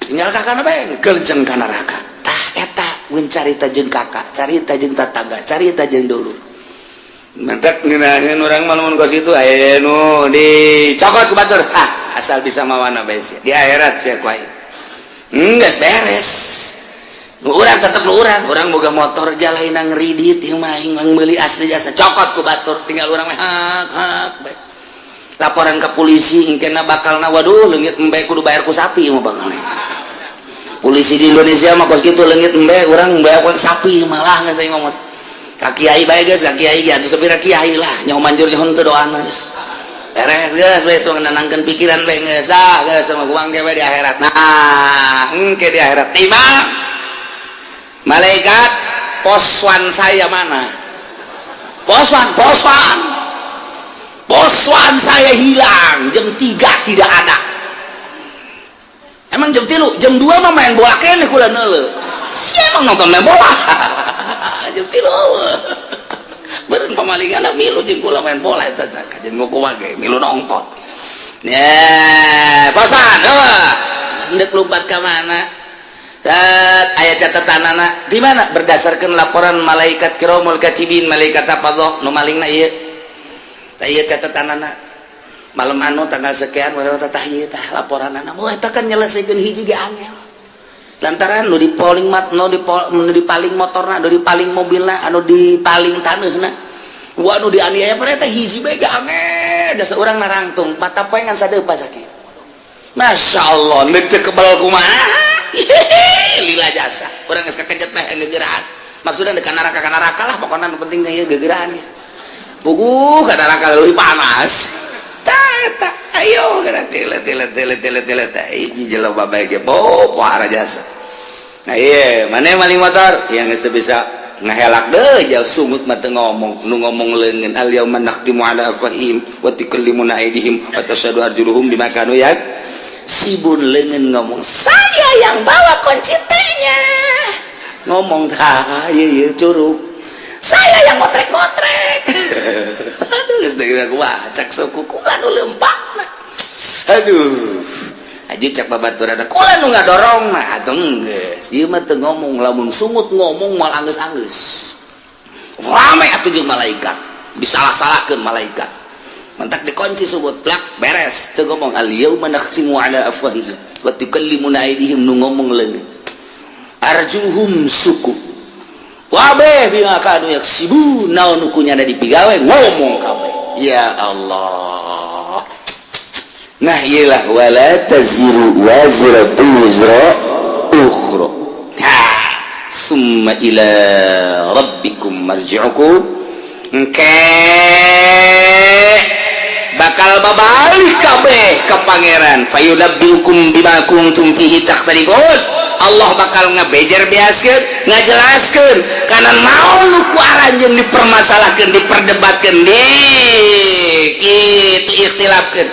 tinggal kakak bae ngeukeun ka neraka. Tah, eta mun carita jeung kakak, carita jeung tetangga, carita jeung dulu. Mantap, ngeunaheun urang mah lamun kos itu aya nu dicokot ku batur. Ah, asal bisa mawana bae sia. Di akhirat sia ku aing. Geus beres. Nu urang tetep nu urang, urang boga motor jalain ngridit ieu mah aing meuli asli jasa cokot ku batur, tinggal urang mah hak hak bae. Laporan ke polisi engkena bakalna, waduh, leungit embe kudu bayar ku sapi mah bakal. Polisi di Indonesia mah kos kitu, leungit embe urang bayar ku sapi malah geus aing mah. Ka kiai bae geus, ka kiai ge atuh sapira kiai lah nyaho manjur nyaho henteu doana geus. Beres geus bae itu nenangkeun pikiran bae geus. Ah, geus sama uang ge di akhirat. Nah, engke di akhirat tiba malaikat, "Poswan saya mana? Poswan, poswan, poswan saya hilang jam 3 tidak ada." "Emang jam 3?" "Jam 2 mah main bola kene kula neuleu." "Siapa emang nonton main bola jam 3?" "Beureun pamalingan milu jeung kula main bola eta jeung kumaha ge milu nonton." Ya, poswan eueuh ndek lompat ka mana? Aya catatan anak di mana berdasarkan laporan malaikat kiramul katibin, malaikat apa nu malingna ieu. Ieu catatan anak malam anu tanggal sekian, tah ieu tah laporan anak. Wah, eta kan nyelesaikeun hiji ge angel, lantaran nu dipaling mat, nu dipaling motorna, nu dipaling mobilna, anu dipaling taneuhna, wah, nu dianiaya pada eta hiji bae ge angel. Dasar urang narangtung mata poe ngan sadeupa sakit. Masya Allah, teu kebal kumaha. Lila jasa urang geus kakejet mah gegeraan, maksudnya dekat neraka, ka neraka lah pokoknya. Nu penting ieu gegeraan puguh ka neraka leuwih panas. Tah eta, ayo kana tile tile tile tile tile tah hiji jelema bae ge bo pohara jasa. Nah, iya, mana maling motor yang geus teu bisa ngahelak deh jauh, sungut mah teu ngomong, nu ngomong leungeun. Al yauma nakhtimu ala afwahihim wa tukallimuna aydihim wa tashhadu arjuluhum bima kanu yaksibun. Leungeun ngomong, "Saya yang bawa kunci T-nya." Ngomong tah ieu ieu curug, "Saya yang motrek-motrek." Aduh, geus deui kumaha cak suku, "Kula nu leumpangna." Aduh, aja cak babaturan, "Kula nu ngadorong." Mah atuh geus ieu mah teu ngomong, lamun sungut ngomong moal anggeus-anggeus. Rame atuh jeung malaikat, disalah-salahkeun malaikat, mentak dikunci sungut plak beres teu ngomong. Al yauma nakhtimu ala afwahihim wa tukallimuna aydihim, nu ngomong leungeun, arjuhum suku wabe bima kanu yaksibun. Naon nu kunyana dipigawe ngomong kabeh. Ya Allah. Nah, iyalah, wala taziru waziratu wizra ukhra. Ha, summa ila rabbikum marji'ukum. Engke bakal babalik kabeh ke Pangeran, fayunabbiukum bima kuntum fihi takhtalifun. Allah bakal ngabejer beaskeun, ngajelaskeun kana naon nu ku aranjeun dipermasalahkeun, diperdebatkeun, di kitu ikhtilafkeun,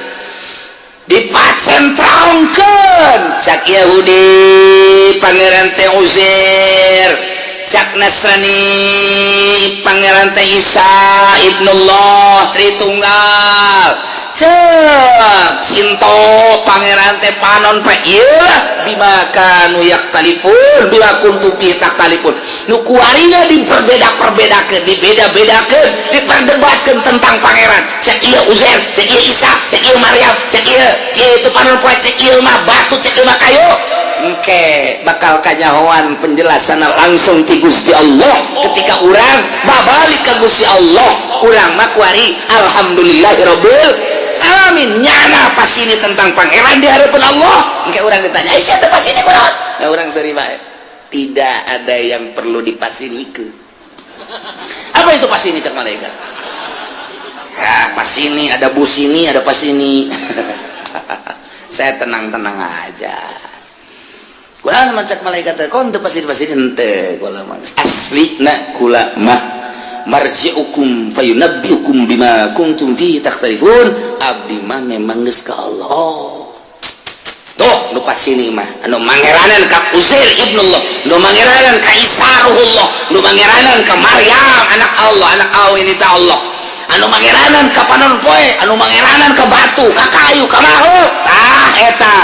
dipacentrongkeun. Cak Yahudi Pangeran teh Uzair, cak Nasrani Pangeran teh Isa Ibnullah Tritunggal, cek Sinto Pangeran teh panon pe. Ieu bima kanu yaktalifun, bima kuntum fi takhtalifun, nu kuarina diperbeda-perbedakeun, dibeda-bedakeun, diperdebatkeun tentang Pangeran. Cek ieu Uzair, cek ieu Isa, cek ieu Maryam, cek ieu ieu itu panon poe, cek ieu mah batu, cek ieu mah kayu. Engke bakal kanyahoan penjelasan langsung ti Gusti Allah ketika urang babalik ke Gusti Allah. Urang mah kuari alhamdulillahirabbil alamin, nyana pas ini tentang Pangeran di hadapan Allah. Engke urang ditanya, "Eh, siapa pas ini kunaon?" Nah, urang seri bae, tidak ada yang perlu dipasinikeun. "Apa itu pas ini?" cek malaikat. "Ya, pas ini ada bus, ini ada pas ini." "Saya tenang-tenang aja." "Kurang," cek malaikat, "kon teu pasini pasini." "Henteu, kula mah asli na, kula mah Marji'ukum fayunabbiukum bima kuntum fihi takhtalifun. Abdi mah memang geus ka Allah. Tuh nu pasini mah anu mangeranan ka Uzair ibnullah, nu mangeranan ka Isa ruhullah, nu mangeranan ka Maryam anak Allah, anak awenita Allah, anu mangeranan ka panon poe, anu mangeranan ka batu, ka kayu, ka makhluk. Tah eta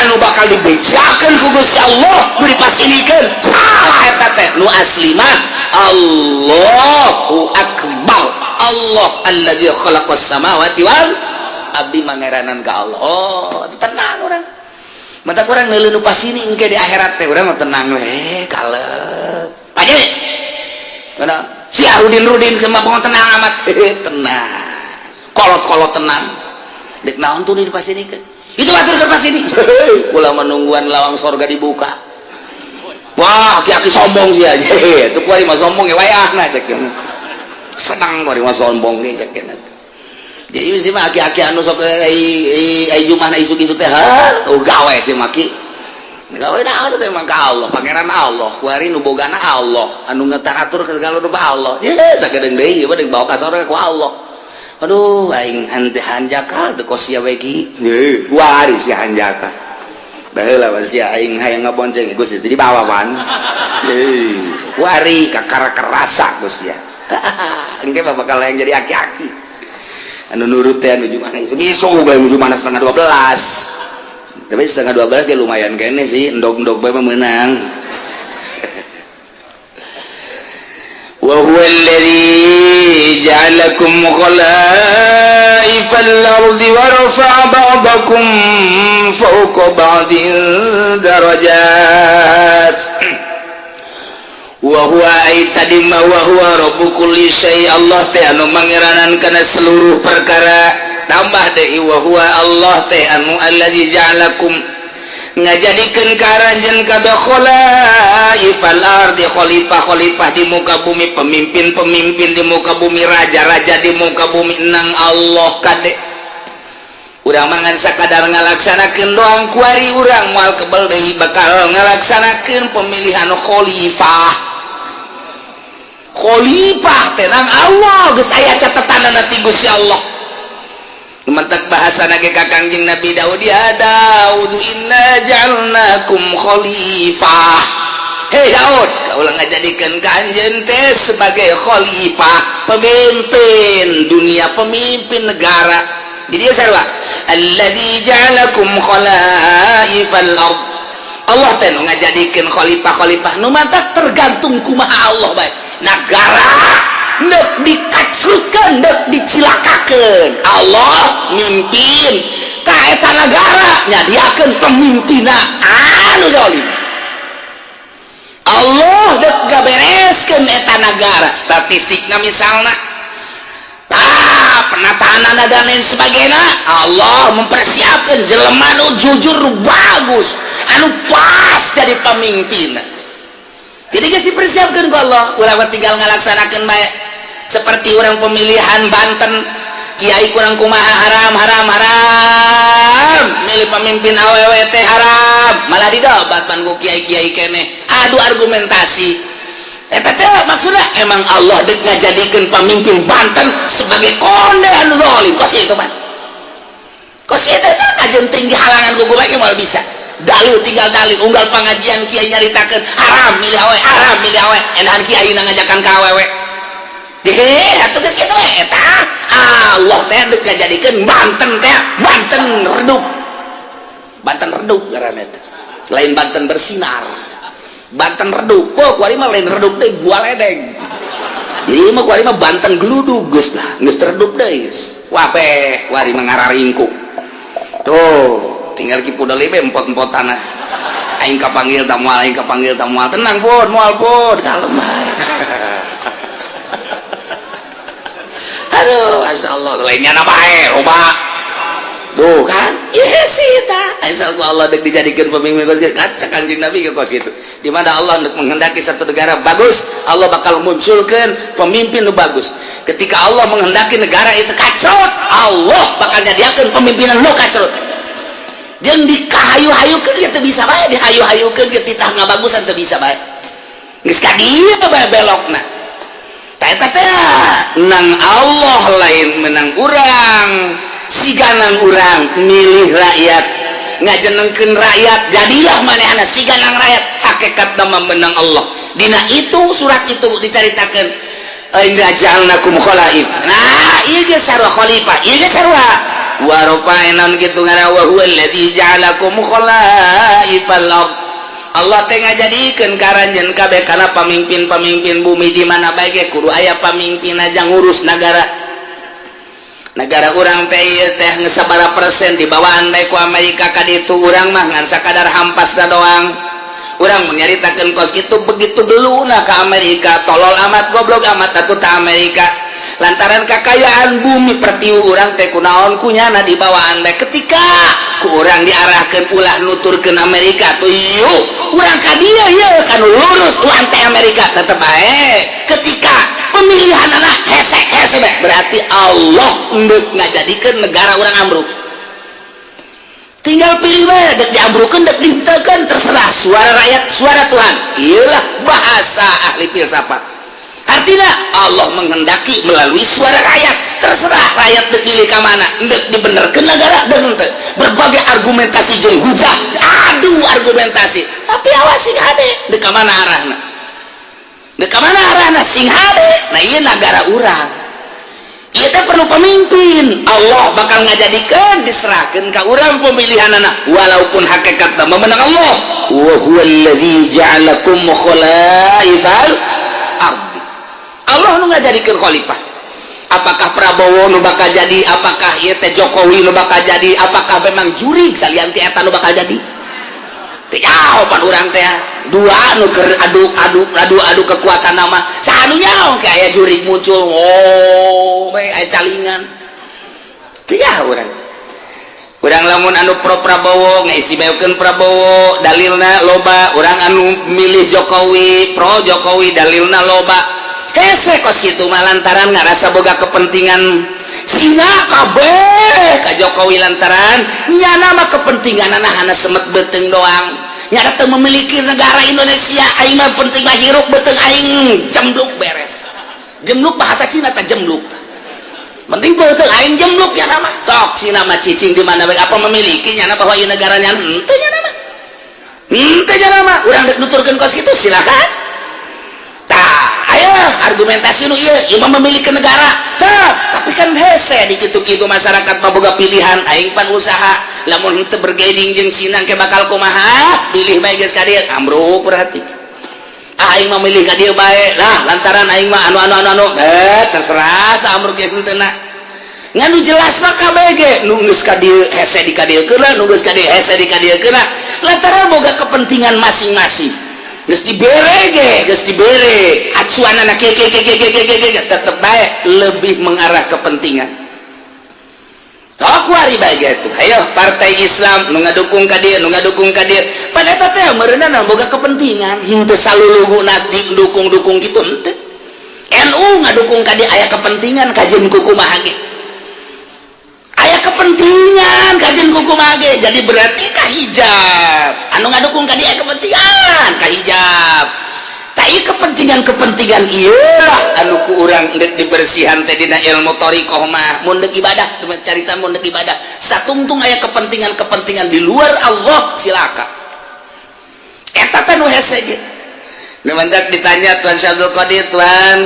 anu bakal dibejakeun ku Gusti Allah, nu dipasinikeun salah eta teh. Nu asli mah Allahu akbar, Allah alladzi khalaqas samawati wal abdi mangeranan ka Allah. Oh, tenang urang, mata kurang neuleuh nu pasini engke di akhirat teh urang mah tenang we, kalep paje. Mana si Rudin Rudin sama bangun tenang amat, tenang, kolot-kolot tenang. Dek naon tuh di pasinikeun itu atur ke pasini, kula menungguan lawang sorga dibuka. Wah, aki-aki sombong sih aja itu, kuari mah sombong ya wayahna cek, senang kuari mah sombong ge cek. Jadi sih mah aki-aki anu sok ai jumahna isuk-isuk teh, ha, oh gawe sih maki gawe naon teh emang ka Allah, pangeran Allah kuari nu bogana Allah, anu ngetaratur ke segala rupa Allah. Ye sakedeung deui ieu mah bawa ka sorga ku Allah. Aduh, aing hante hanjakal teu kos sia we ki. Ye kuari si hanjakal baheula mah sia aing hayang ngabonceng Gusti teh dibawa pan. Ye kuari kakara kerasa Gusti ya. Engke mah bakal yang jadi aki-aki anu nurut teh anu jumana isuk bae jumana 11.30, tapi 11.30 ge lumayan kene sih, endog-endog bae mah meunang. Wa huwa alladzi ja'alakum khalaifal ardi wa rafa'a ba'dakum fawqa ba'din darajat. Wa huwa ay tadi ma wa huwa rabbu kulli syai, Allah teh anu mangeranan kana seluruh perkara. Tambah deui wa huwa Allah teh anu allazi ja'alakum ngajadikeun ka aranjeun kabeh khalaifal ardi, khalifah-khalifah di muka bumi, pemimpin-pemimpin di muka bumi, raja-raja di muka bumi nang Allah kade. Urang mangan sakadar ngalaksanakeun doang kuari urang moal kebel deui bakal ngalaksanakeun pemilihan khalifah. Khalifah tenang Allah geus aya catetanana ti Gusti Allah. Mentak bahasa nage ka Kangjeng Nabi Daud, ya Daud inna ja'alnakum khalifah. Hei Daud, kaulah ngajadikeun ka anjeun teh sebagai khalifah, pemimpin dunia, pemimpin negara. Jadi dia sarua alladzi ja'alakum khalaifal ard. Allah teh nu ngajadikeun khalifah-khalifah nu mantak tergantung kumaha Allah bae. Nagara nek dikacrutkeun, nek dicilakakeun, Allah mimpin ka eta nagara, nyadiakeun pemimpinna anu zalim. Allah dek gabereskeun eta nagara, statistikna misalna tah penataan dan lain sebagainya, Allah mempersiapkan jelema nu jujur, nu bagus, anu pas jadi pemimpin. Jadi geus dipersiapkan ku Allah, urang mah tinggal ngalaksanakeun bae. Seperti orang pemilihan Banten, kiai kurang kumaha haram haram haram, milih pemimpin awewe teh haram, malah didobat pan ku kiai-kiai keneh, adu argumentasi. Eta teh maksudna emang Allah deuk ngajadikeun pemimpin Banten sebagai konde anu zalim, kos itu pan. Kos itu teh kajeun tinggi halangan ku bae moal bisa. Dalil tinggal dalil, unggal pengajian kiai nyaritakeun haram milih awewe, haram milih awewe, enahan kiai ngajakan ka awewe. Deh, atuh geus kitu we eta. Allah teh deuk ngajadikeun Banten teh Banten redup. Banten redup ngaranna teh. Lain Banten bersinar. Banten redup. Oh, kuari mah lain redup deui, gua ledeng. Jadi mah kuari mah Banten geludug geus lah, geus redup deui geus. Wabeh kuari mah ngararingkuk. Tuh, tinggal ki pudel be empot-empot tanah. Aing kapanggil ta moal, aing kapanggil ta moal. Tenang pun, moal pun, kalem bae. Aduh, masyaallah, lainnya na bae, loba. Tuh kan? Iya sih ta. Asal ku Allah deuk dijadikeun pemimpin kos kitu, kaca Kangjeng Nabi ke kos kitu. Di mana Allah menghendaki satu negara bagus, Allah bakal munculkan pemimpin nu bagus. Ketika Allah menghendaki negara itu kacrut, Allah bakal nyadiakeun pemimpinan nu kacrut. Jeung dikahayu-hayukeun ge teu bisa bae, dihayu-hayukeun ge titah ngabagusan teu bisa bae. Geus ka dieu bae belokna. Eta teh nang Allah, lain menang urang. Siganang urang milih rakyat, ngajenengkeun rakyat, jadilah manehna siganang rakyat. Hakikat nama menang Allah. Dina itu surat itu dicaritakeun, inna ja'alnakum khalaif. Nah, ieu ge sarua khalifah, ieu ge sarua wa rafa'na kitu ngaran, wa huwa alladzi ja'alakum khalaifal ard. Allah teh ngajadikeun karanjeun kabeh kana pamimpin-pamimpin bumi. Di mana bae ge kudu aya pamimpin aja ngurus negara. Negara urang teh ieu teh geus sabaraha persen dibawaan bae ku Amerika ka ditu. Urang mah ngan sakadar hampasna doang. Urang mun nyaritakeun kos kitu, begitu beluna ka Amerika, tolol amat, goblok amat atuh ta Amerika, lantaran kekayaan bumi pertiwi urang teh kunaon kunyana dibawaan bae. Ketika ku urang diarahkeun ulah nuturkeun Amerika tuh, yuk urang ka dieu, ieu kanu lurus urang teh Amerika tetep bae. Ketika pemilihan anak hese hese bae, berarti Allah endek ngajadikeun negara urang ambruk. Tinggal pilih bae, dek diambrukeun, dek dihenteukeun, terserah. Suara rakyat suara Tuhan, iyalah bahasa ahli filsafat. Artinya Allah menghendaki melalui suara rakyat. Terserah rakyat dek pilih ka mana, dek dibenerkeun negara dek henteu. Berbagai argumentasi jeung hujah, adu argumentasi, tapi awas, sing hade dek ka mana arahna, dek ka mana arahna, sing hade. Nah, ieu negara urang ieu teh perlu pemimpin. Allah bakal ngajadikeun, diserahkeun ka urang pemilihan anak, walaupun hakikat memenang Allah. Wa huwallazi ja'alakum khalaifal ardi. Allah nu ngajadikeun khalifah. Apakah Prabowo nu bakal jadi, apakah ieu teh Jokowi nu bakal jadi, apakah memang jurig salian ti eta nu bakal jadi, teu jawaban urang teh. Dua nu keur adu adu adu adu kekuatan nama, saha nu nyaho kayak aya jurig muncul, oh bae aya calingan, teu nyaho urang. Urang lamun anu pro Prabowo ngaistimewakeun Prabowo, dalilna loba. Urang anu milih Jokowi, pro Jokowi, dalilna loba. Hese kos kitu mah lantaran ngarasa boga kepentingan. Sehingga kabeh ka Jokowi lantaran nyana mah kepentingan anak semet beuteung doang, nyana teu memiliki negara Indonesia. Aing mah penting mah hirup beuteung aing jembluk, beres. Jembluk bahasa Cina tak jembluk, penting beuteung aing jembluk ya nama. Sok Cina mah cicing di mana bae, apa memiliki nyana bahwa ieu negaranya? Henteu nyana mah, henteu nyana mah. Urang dek nuturkeun kos kitu silakan. Tah, ayo argumentasi nu ieu, ieu mah memiliki negara. Tah, tapi kan hese di kitu-kitu, masyarakat mah boga pilihan. Aing pan usaha, lamun henteu bergaining jeung Cina ke bakal kumaha? Pilih bae geus ka dieu, ambruk berarti. Ah, aing mah milih ka dieu bae lah, lantaran aing mah anu anu anu anu, eh terserah tah ambruk ge henteu na. Ngan nu jelas mah KBG nu geus ka dieu hese di ka dieu keuna, nu geus ka dieu hese di ka dieu keuna, lantaran boga kepentingan masing-masing. Geus dibere ge, geus dibere acuanana ke ke ke ke ke ke ke, tetep bae lebih mengarah kepentingan. Tok wari bae gitu. Ayo partai Islam nu ngadukung ka dieu, nu ngadukung ka dieu, pada eta teh meureunna boga kepentingan. Henteu saluluguna dukung-dukung gitu, henteu. NU ngadukung ka dieu aya kepentingan, kajeun kumaha ge aya kepentingan, kajeun kumaha ge. Jadi berarti ka hijab anu ngadukung ka dieu aya kepentingan ka hijab. Tak, ieu kepentingan-kepentingan ieu lah anu ku urang deuk dibersihan teh dina ilmu thariqah mah. Mun deuk ibadah, carita mun deuk ibadah satungtung aya kepentingan-kepentingan di luar Allah, cilaka. Eta teh nu hese ge. Nu mantak ditanya Tuan Syabdul Qadir, "Tuan,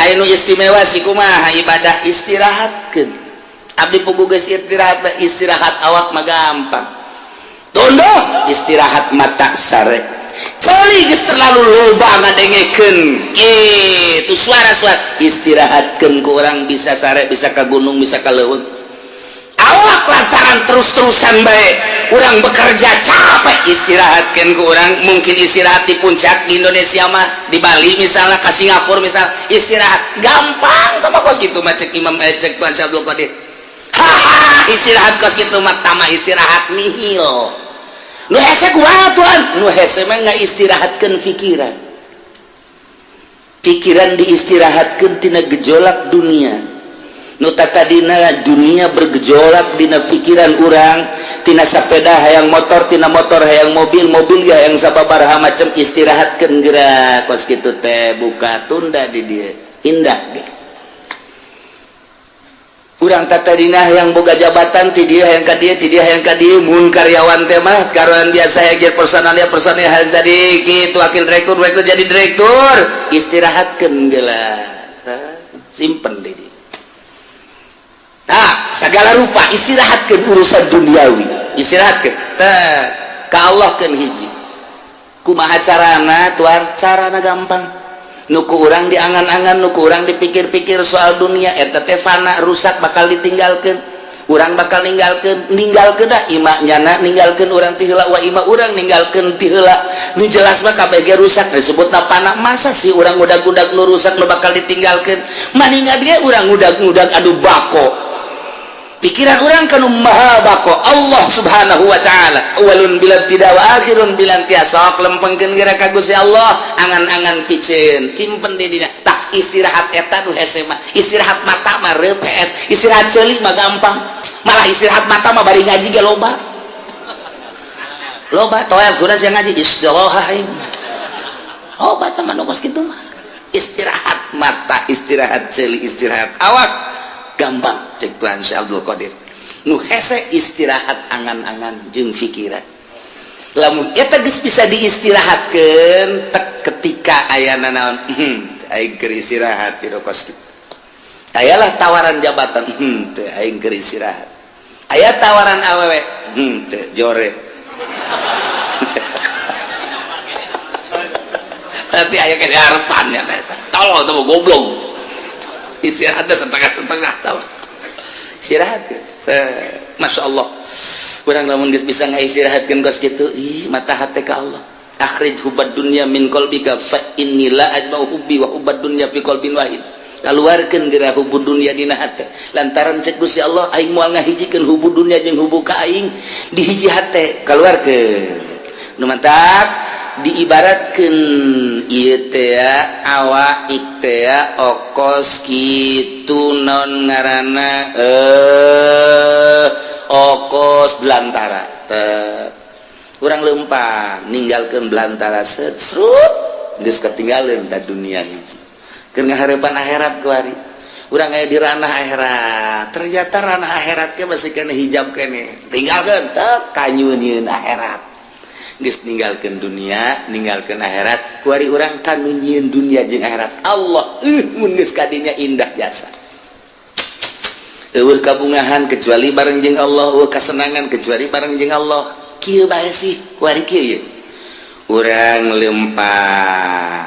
aya nu istimewa sih, kumaha ibadah?" "Istirahatkeun abdi pugu geus istirahat." Istirahat awak mah gampang, tunduh, istirahat mata sare. Ceuli geus terlalu loba ngadengekeun kitu suara-suara, istirahatkeun ku urang bisa sare, bisa ka gunung, bisa ka leuweung awak, lantaran terus-terusan bae urang bekerja capek. Istirahatkeun ku urang mungkin istirahat di puncak di Indonesia mah, di Bali misalnya, ke Singapura misalnya, istirahat gampang. Tah, kos kitu mah cek Imam, cek Tuan Syabdul Qadir, haha, istirahat kos kitu mah tama istirahat nihil. Nu hese kumaha, Tuan? Nu hese mah nggak istirahatkeun pikiran, pikiran diistirahatkeun tina gejolak dunia. Nu tadina dunia bergejolak dina pikiran urang, tina sepeda hayang motor, tina motor hayang mobil, mobil ya yang sababaraha macam, istirahatkeun gerak kos kitu teh buka tunda di dieu. Indah ge. Urang tatadina yang boga jabatan ti dieu hayang ka dieu, ti dieu hayang ka dieu. Mun karyawan teh mah karyawan biasa hayang jadi personalia, personalia hayang jadi kitu wakil direktur, direktur jadi direktur. Istirahatkeun geula, simpen di dieu. Tah, segala rupa istirahatkeun urusan duniawi, istirahatkeun. Tah, ka Allah keun hiji. Kumaha carana tuan? Carana gampang. Nu ku urang diangan-angan, nu ku urang dipikir-pikir soal dunia eta teh fana, rusak, bakal ditinggalkeun. Urang bakal ninggalkeun, ninggalkeun da imah nyana ninggalkeun urang ti heula, wa imah urang ninggalkeun ti heula. Nu jelas mah kabeh ge rusak, disebutna fana. Masa sih urang ngudag-ngudag nu rusak, nu bakal ditinggalkeun? Maningan ge urang ngudag-ngudag anu bako. Pikiran urang kanu maha bako, Allah Subhanahu wa taala, awalun bila tidak wa akhirun bila intiha. Sok lempengkeun geura ka Gusti Allah, angan-angan piceun simpen di dina. Tah, istirahat eta nu hese mah. Istirahat mata mah reup hees, istirahat ceuli mah gampang. Malah istirahat mata mah bari ngaji ge loba loba toel kuda sia ngaji istirahat aing. Loba teman nu kos kitu mah. Istirahat mata, istirahat ceuli, istirahat awak gampang cek Tuhan Syekh Abdul Qadir. Nu hese istirahat angan-angan jeung pikiran. Lamun eta geus bisa diistirahatkeun tek ketika ayana naon, aing keur istirahat di kos kitu. Ayalah tawaran jabatan, teu, aing keur istirahat. Aya tawaran awewe, teu, jore. Nanti aya ke harapannya eta. Tolol teh goblok. Istirahat setengah-setengah tau. Istirahat ya. Masya Allah. Urang lamun geus bisa ngaistirahatkeun kos kitu, ih mata hate ka Allah. Akhrij hubbad dunya min qalbika fa inni la ajma'u hubbi wa hubbad dunya fi qalbin wahid. Kaluarkeun geura hubbud dunya dina hate. Lantaran cek Gusti Allah aing moal ngahijikeun hubbud dunya jeung hubbu ka aing di hiji hate, kaluarkeun. Nu mantak diibaratkeun ieu teh awak teh okos kitu non ngaranna okos belantara teh. Urang lempang ninggalkeun belantara serut geus ketinggalan ta dunia hiji. Keur ngaharepan akhirat kuari. Urang aya di ranah akhirat. Ternyata ranah akhirat ke masih kena hijab kene. Tinggalkeun teh kanyunieun akhirat. Geus ninggalkeun dunia, ninggalkeun akhirat, kuari urang kanu nyieun dunia jeung akhirat. Allah, mun geus kadinya indah jasa. Eueuh kabungahan kecuali bareng jeung Allah, eueuh kasenangan kecuali bareng jeung Allah. Kieu bae sih, kuari kieu ye. Urang lempang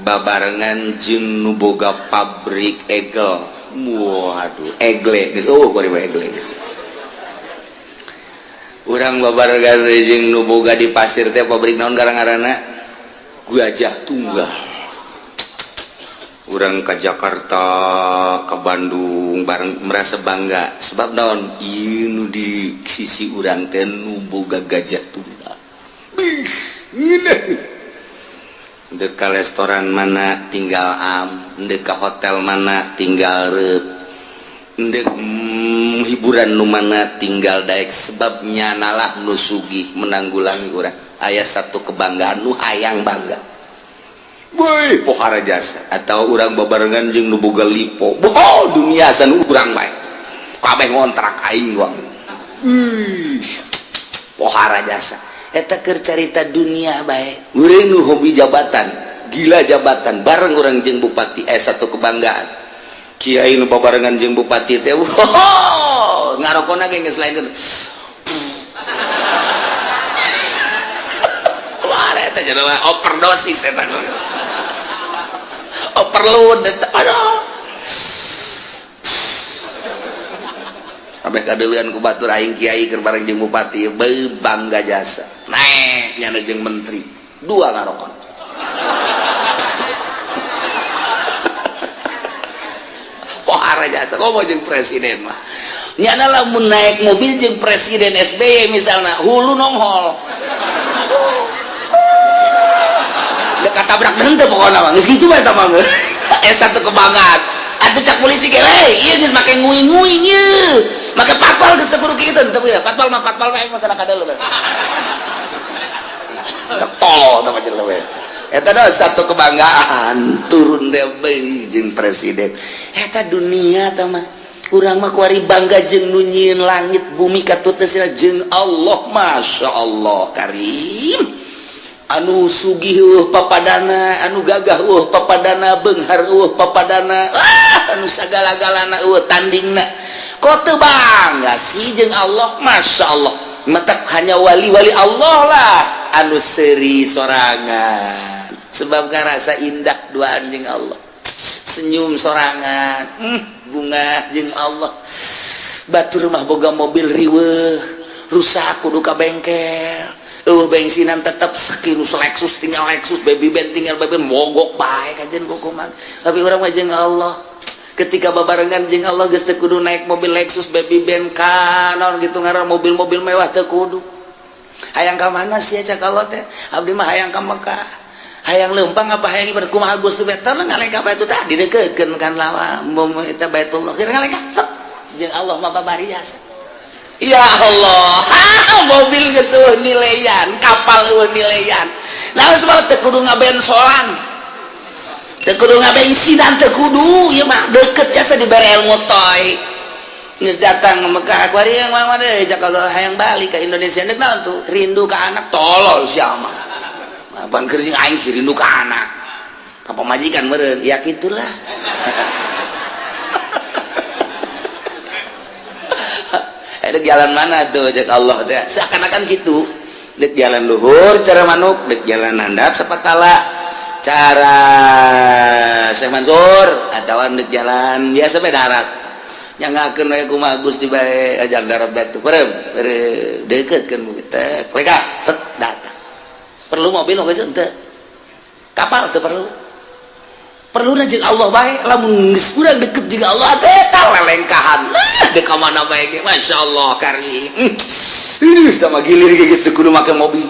babarengan jeung nu boga pabrik egel. Waduh, egle geus eueuh kuari mah egle geus. Urang babarengan jeung nu boga di pasir teh pabrik naon garang-garana Gajah Tunggal. Urang ke Jakarta, ke Bandung bareng merasa bangga sebab naon ieu nu di sisi urang teh nu boga Gajah Tunggal. Bih, ngeunah. Dek ka restoran mana tinggal am, dek ka hotel mana tinggal reup, dek hiburan nu mana tinggal daek, sebabnya nalah nu sugih menanggulangi urang. Aya satu kebanggaan nu hayang bangga. Woi, pohara jasa atau urang babarengan jeung nu boga lipo. Oh, dunia san urang bae. Kabeh ngontrak aing doang. Ih, pohara jasa. Eta keur carita dunia bae. Urang nu hobi jabatan, gila jabatan, bareng urang jeung bupati satu kebanggaan. Kiai nu babarengan jeung bupati teh, wow, ngarokona ge geus lain. Wah, eta jelema overdosis eta. Overload eta. Aduh. Kabeh kadeuleun ku batur aing kiai keur bareng jeung bupati, beuh bangga jasa. Naek nyana jeung menteri, dua ngarokon. Pohara jasa komo jeung presiden mah. Nyana lamun naik mobil jeung presiden SBY misalna, hulu nonghol. Dek katabrak henteu pokona mah. Geus kitu bae eta mah. Satu kebanggaan. Atuh cak polisi ge, we, ieu geus make nguing-nguing ieu. Make patpal geus kudu kitu teu ya. Patpal mah patpal mah aing mah kana kadeuleu. Tolol tah jelema we. Eta dosa satu kebanggaan turun deh jeung presiden. Eta dunia tah mah. Urang mah kuari bangga jeung nu nyieun langit bumi katutna jeung Allah. Masya Allah karim. Anu sugih eueuh papadana, anu gagah eueuh papadana, beunghar eueuh papadana, ah, anu sagala-galana eueuh tandingna. Kok teu bangga sih jeung Allah? Masya Allah. Matak hanya wali-wali Allah lah anu seuri sorangan. Sebab ngarasa indah duaan jeung Allah. Senyum sorangan, bunga jeung Allah. Batur mah boga mobil riweuh, rusak kudu ka bengkel. Bensinan tetap sekirus Lexus tinggal Lexus, baby band tinggal baby band, mogok bae kajian kumaha. Tapi urang mah jeung Allah, ketika babarengan jeung Allah geus teu kudu naik mobil Lexus, baby band, naon gitu ngaran mobil-mobil mewah teu kudu. Hayang ka mana sih cak Allah teh? Abdi mah hayang ka Mekah. Hayang leumpang apa hayang ibadah kumaha Gusti teh? Tolong ngalengkah batu tadi didekeutkeun kan lawa eta Baitullah. Kira ngalengkah jeung Allah mah babari jasa. Ya Allah, ah, mobil geus eueuh nilaian, kapal eueuh nilaian. Nah, sebab teu kudu ngabensolan. Teu kudu ngabensinan, teu kudu, ieu mah deket jasa dibere ilmu toy. Geus datang ke Mekah, kuari yang mana deui cak Allah hayang balik ke Indonesia deuk naon tuh? Rindu ka anak, tolol sia mah. Apaan keur sing aing sih rindu ka anak. Ka pamajikan meureun, ya kitulah. Dek jalan mana tuh cek Allah teh seakan-akan gitu. Dek jalan luhur cara manuk, dek jalan handap sapatala cara Syekh Mansur, atawa dek jalan biasa bae darat. Nyangakeun we kumaha Gusti bae ajar darat batu perem deuketkeun teh leka tet datang. Perlu mobil geus henteu, kapal teu perlu. Perlu jeung Allah bae. Lamun geus urang deket jeung Allah teh eta lelengkahan. Nah, dek ka mana bae ge masyaallah karim. Ih, tah mah gilir ge geus kudu make mobil.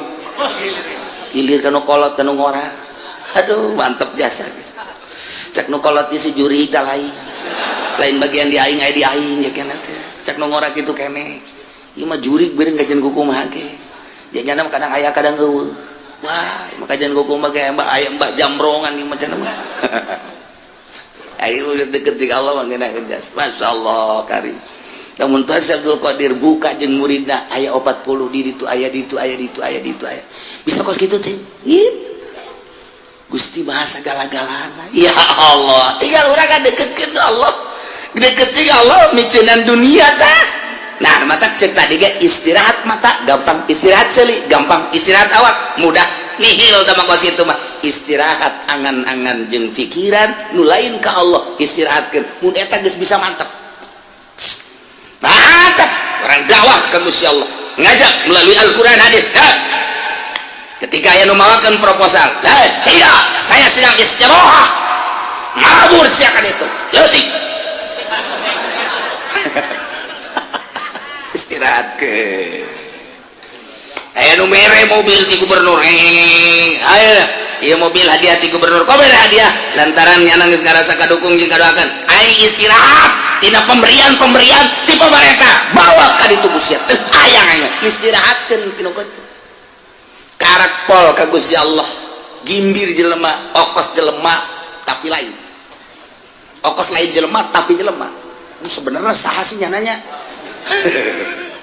Gilir ka nu kolot ka nu ngora. Aduh, mantep jasa geus. Cek nu kolot si juri tah lain. Lain bagian di aing aya di aing ya keneh teh. Cek nu ngora kitu keneh. Ieu mah jurig beureung kajian kumaha ge. Janyana kadang aya kadang eueuh. Wah, maka jangan kumaha ge mbak aya mbak jambrongan ieu macam mah. Ayo geus deket jeung Allah mah ngeunah jas. Masyaallah karim. Lamun Tuhan Syekh Abdul Qadir buka jeung muridna aya 40 di ditu aya ditu aya ditu aya ditu aya. Bisa kos kitu teh. Gusti maha sagala-galana. Ya Allah, tinggal urang ka deketkeun Allah. Deket jeung Allah miceunan dunia tah. Nah, mata cek tadi ge istirahat mata gampang, istirahat seuli gampang, istirahat awak mudah. Nihil tah mah kos kitu mah. Istirahat angan-angan jeung pikiran nu lain ka Allah istirahatkeun. Mun eta geus bisa mantep. Mantap orang dakwah ka Gusti Allah. Ngajak melalui Al-Qur'an hadis. Ha. Ketika aya nu mawakeun proposal, tidak, saya sedang istirahat. Mabur siakan itu. Leutik. Istirahat ke. Aya nu mere mobil ti gubernur. Ayo, ieu mobil hadiah ti gubernur. Kok mere hadiah? Lantaran nyana geus ngarasa kadukung jeung kadoakeun. Aing istirahat tina pemberian-pemberian ti pamarentah. Bawa ka ditu Gusti. Teu hayang aing istirahatkeun tinu kitu. Karak pol ka Gusti Allah. Gimbir jelema, okos jelema tapi lain. Okos lain jelema tapi jelema. Sebenarnya saha sih nyananya?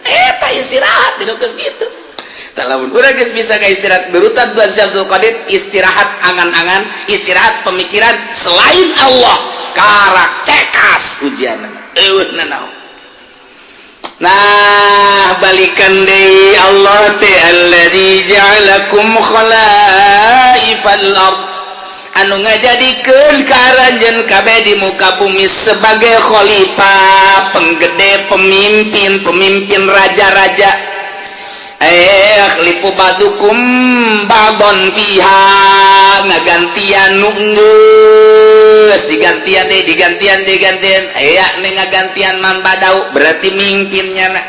Eta istirahat di geus kitu. Lamun urang geus bisa ka istirahat berutan Tuhan Syekh Abdul Qadir istirahat angan-angan, istirahat pemikiran selain Allah, karak cekas ujianna. Eueuh nanaon. Nah, balikan deui Allah teh allazi ja'alakum khalaifal ard. Anu ngajadikeun ka aranjeun kabeh di muka bumi sebagai khalifah, penggede, pemimpin, pemimpin raja-raja. Yakhlifu ba'dukum ba'don fiha, ngagantian nu geus digantian deui, digantian digantian aya nu ngagantian man badau berarti mimpinnya na.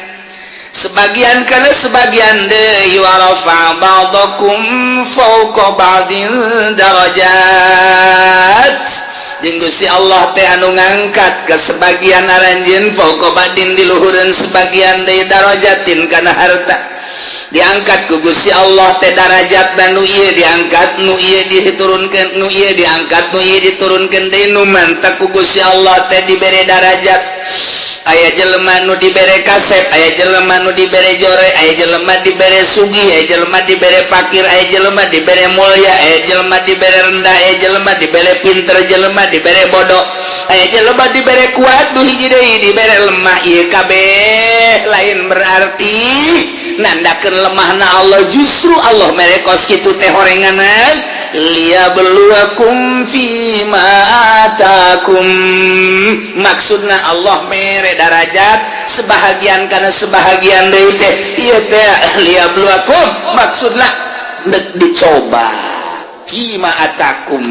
Sebagian kana sebagian deui wa rafa ba'dakum fawqa ba'din darajat. Jeung Gusti Allah teh anu ngangkat ke sebagian aranjeun fawqa ba'din di luhureun sebagian deui darajatin kana harta. Diangkat ku Gusti Allah teh darajat dan nu ieu diangkat, nu ieu diturunkeun, nu ieu diangkat, nu ieu diturunkeun deui. Nu mantak ku Gusti Allah teh dibere darajat, aya jelema nu dibere kasep, aya jelema nu dibere jore, aya jelema dibere sugih, aya jelema dibere pakir, aya jelema dibere mulia, aya jelema dibere rendah, aya jelema dibere pinter, jelema dibere bodoh, aya jelema dibere kuat, nu hiji deui dibere lemah. Ieu kabeh lain berarti nandakeun lemahna Allah, justru Allah mere kos kitu teh horenganan liyabluwakum fima atakum. Maksudna Allah mere darajat sebahagian karena sebahagian deui teh ieu teh liyabluwakum, maksudna dek dicoba fima atakum,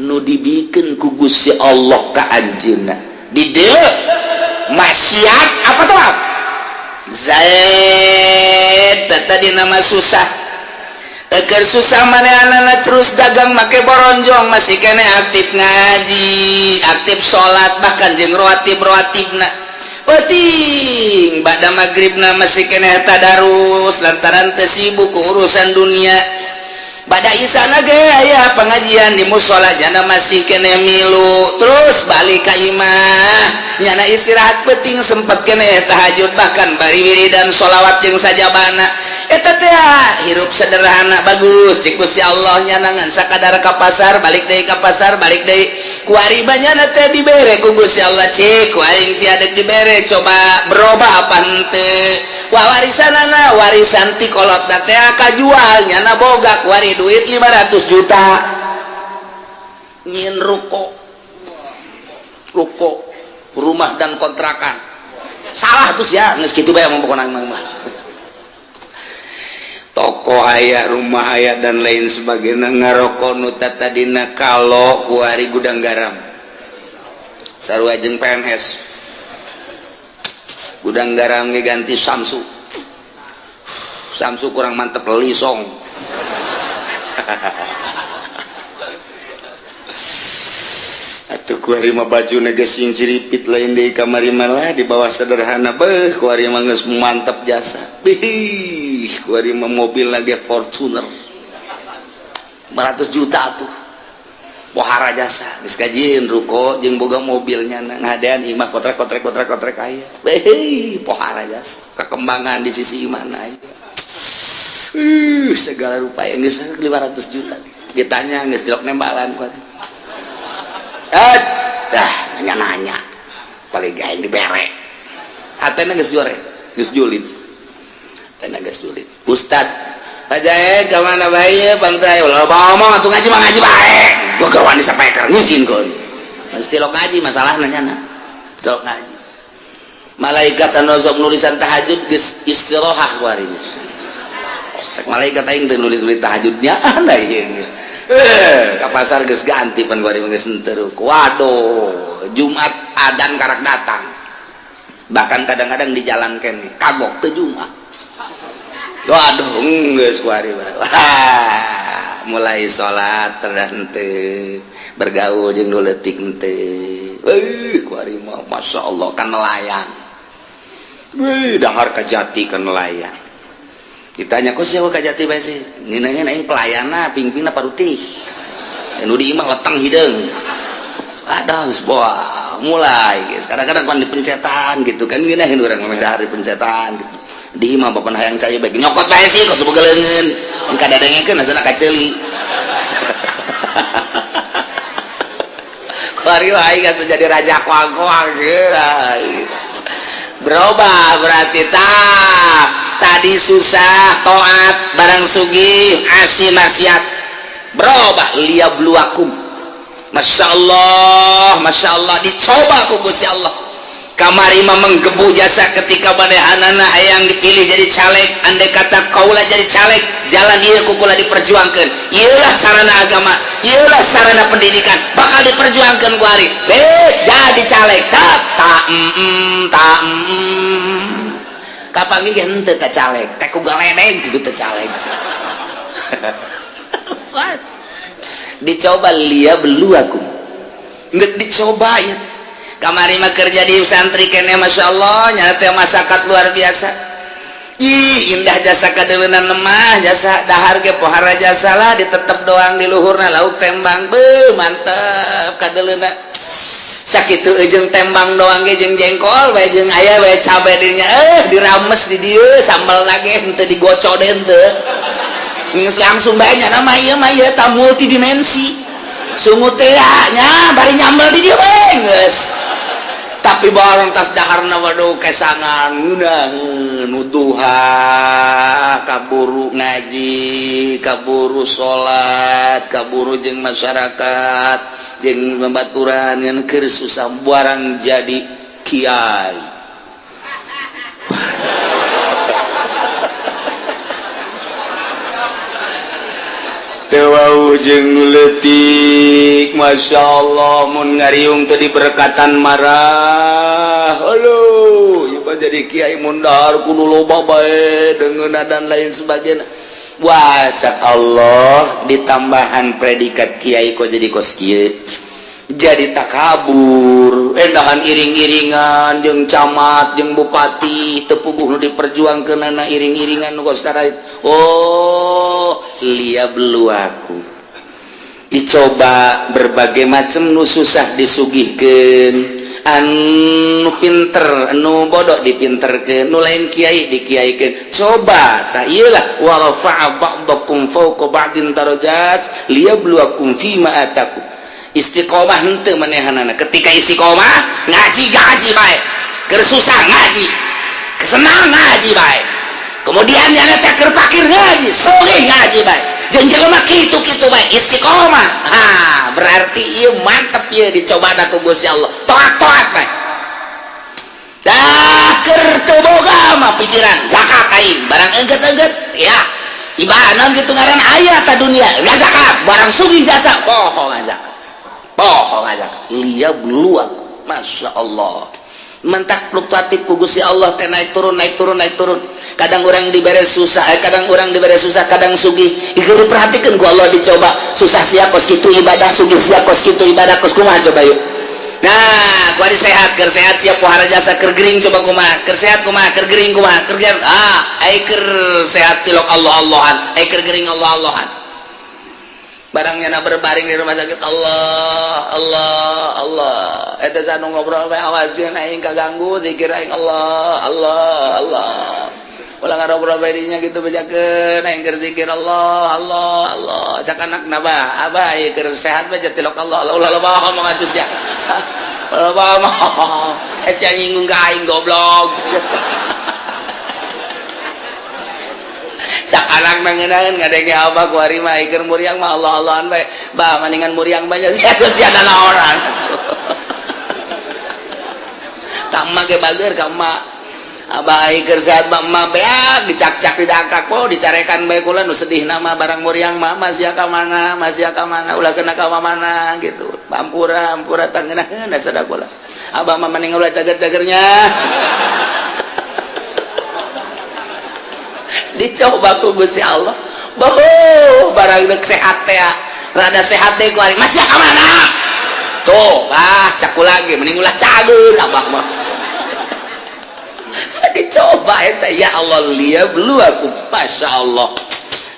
nu dibikeun ku Gusti Allah ka anjeunna di dieu maksiat apa tuh. Zaid tadi nama susah. Eker susah manehna terus dagang make boronjong, masih kene aktif ngaji, aktif salat, bahkan jeung rawatib rawatibna penting ba'da maghribna masih kene tadarus lantaran teu sibuk ku urusan dunia. Ba'da isana ge aya pengajian di musola, jana masih kene milu. Terus balik ka imah, nyana istirahat penting sempat kene tahajud, bahkan bari wiridan sholawat jeung sajabana. Eta teh hirup sederhana bagus cik Gusti Allah, nyana ngan sakadar ka pasar balik deui, ka pasar balik deui. Kuari nyana teh dibere ku Gusti Allah, cik ku aing sia dek dibere, coba berubah apa henteu. Wah, warisanana warisan ti kolotna teh kajual, nyana boga kuari duit 500 juta, nyieun ruko, ruko rumah dan kontrakan. Salah terus ya, geus kitu bae mah pokona mah. Toko aya, rumah aya, dan lain sebagainya. Ngaroko nu tadina kalau kuari Gudang Garam, sarua jeung PNS. Gudang Garam ge ganti Samsu, Samsu kurang mantep, Lisong. Atuh kuari mah baju geus sing ciripit lain deui, kamari malah di bawah sederhana. Beuh, kuari mah geus mantep jasa. Bih, kuari mah mobil lagi Fortuner 500 juta tuh, pohara jasa. Geus kajieun ruko jeung boga mobilnya, ngadean imah kotrek kotrek kotrek kotrek aya. Beuh, pohara jasa kekembangan di sisi mana aya. Segala rupa yang geus 500 juta ditanya geus dilok nembalan kuari. Dah nanya-nanya paling gaeng dibere hatena geus jore, geus julid, hatena geus julid. Ustad Pak Jaed ka mana bae pantai ulah ngomong atuh, ngaji mah ngaji bae, gua keur wani sapeker ngizinkeun. Mesti lo ngaji masalahna nyana tilok ngaji. Malaikat anu sok nulisan tahajud geus istirahat kuari geus. Cek malaikat aing teu nulis-nulis tahajudnya anda ieu. Ka pasar geus ganti pan kuari geus henteu. Waduh, Jumat adan karak datang. Bahkan kadang-kadang di jalan kene kagok teu Jumat. Waduh, geus kuari. Wah, mulai salat henteu, bergaul jeung nu leutik henteu. Kuari mah masyaallah kan nelayan. Wih, dahar Kajati kan nelayan. Ditanya kok siapa Kajati bae sih? Ngeunaheun aing pelayanna pingpingna parutih. Nu di imah leteng hideung. Aduh, geus boa, mulai geus. Kadang-kadang pan dipencetan gitu kan ngeunaheun urang mah dahar dipencetan gitu. Di imah bapak hayang cai bae nyokot bae sih kos boga leungeun. Kadadengekeun asana kaceuli. Kuari aing geus jadi raja koang-koang gitu. Berubah berarti tak tadi susah toat, barang sugih asi maksiat. Berubah liyabluwakum. Masya Allah, Masya Allah, dicoba ku Gusti Allah. Kamari mah menggebu jasa ketika manehanana hayang dipilih jadi caleg, andai kata kaula jadi caleg, jalan ieu ku kula diperjuangkeun. Ieulah sarana agama, ieulah sarana pendidikan, bakal diperjuangkeun ku ari. Jadi caleg tak tak tak kapanggih ge henteu ka caleg, teh ku galedeg kitu teh caleg. What? Dicoba liyabluwakum. Nggak dicoba ya. Kamari mah kerja di santri kene Masya Allah, nyata teh masyarakat luar biasa. Ih, indah jasa kadeuleuna mah, jasa dahar ge pohara jasa lah, ditetep doang di luhurna lauk tembang. Beuh, mantep kadeuleuna. Sakitu jeung tembang doang ge, jeung jengkol bae, jeung aya bae cabe dinya, dirames di dieu sambal lagi henteu digocok deh, henteu. Geus langsung bae nya nama ieu mah, ieu ta multidimensi. Sungut teh nya bari nyambel di dieu bae geus. Tapi barang tas daharna, waduh, kesangan ngeunaheun nuduha, kaburu ngaji, kaburu salat, kaburu jeung masyarakat, jeung babaturan, ngan keur susah barang jadi kiai. Teu jeung nu leutik, Masya Allah, mun ngariung teu diberkatan marah. Aduh, ieu mah jadi kiai mun dahar kudu loba bae deungeunna dan lain sebagainya. Wah, cak Allah, ditambahan predikat kiai kok jadi kos kieu, jadi takabur, endahan iring-iringan jeung camat jeung bupati, teu puguh nu diperjuangkeunana iring-iringan nu kos. Oh, liyabluwakum, dicoba berbagai macam, nu susah disugihkeun, anu pinter, anu bodoh dipinterkeun, nu lain kiai dikiaikeun. Coba tak iyalah, wa rafa'a ba'dakum fawqa ba'din darajat liyabluwakum fima atakum. Istiqomah henteu manehanana? Ketika istiqomah ngaji, ngaji bae, keur susah ngaji, kesenang ngaji bae, kemudian yang teh keur pakir ngaji, sugih ngaji bae, jeung jelema kitu-kitu bae istiqomah. Ha, berarti ieu mantep, ieu dicoba ku Gusti Allah, toat-toat bae. Dah keur teu boga mah pikiran zakat aing, barang engget-engget ya ibadah gitu, ngaran aya ta dunia nggak zakat, barang sugih jasa poho zakat, poho zakat. Liyabluwakum, Masya Allah, mentak fluktuatif ku Gusti Allah teh, naik turun, naik turun, naik turun. Kadang orang diberi susah, kadang orang diberi susah, kadang sugih. Itu diperhatikan ku Allah, dicoba susah sia kos kitu ibadah, sugih sia kos kitu ibadah, kos kumaha coba yuk. Nah, kuari sehat, keur sehat sia pohara jasa, keur gering coba kumaha, keur sehat kumaha, keur gering kumaha, keur ah ai keur sehat tilok Allah Allahan, ai keur gering Allah Allahan. Barangnya na berbaring di rumah sakit, Allah Allah Allah. Eta sanu ngobrol bae, awaskeun aing kaganggu zikir aing, Allah Allah Allah. Ulah ngarobrol bae dinya gitu, bejakeun aing keur zikir, Allah Allah Allah. Cak anakna, "Bah, abah ieu keur sehat bae tilok Allah Allah." Ulah loba ngomong atuh sia, ulah loba ngomong, eh sia nyinggung ka aing, goblok. Cak anak nangenaheun ngadenge abah kuari mah keur muriang mah Allah Allahan bae, "Bah, maningan muriang banyak sia atuh, sia naonan atuh." Ka emak ge bager ka emak, abah ai keur sehat mah emak beak dicakcak, didangkak, oh dicarekan bae. Kula nu sedih nama barang muriang mah, masih ka mana, masih ka mana, ulah kena ka mana gitu. Ampura, ampura, tangeunaheun sada kula. Abah mah mending ulah cager-cagernya. Dicoba ku Gusti Allah. Boh, barang dek sehat teh, rada sehat teh ku ari masih ka mana tuh. Ah, caku lagi mending ulah cager abah mah. Dicoba eta, ya Allah, liyabluwakum, Masya Allah.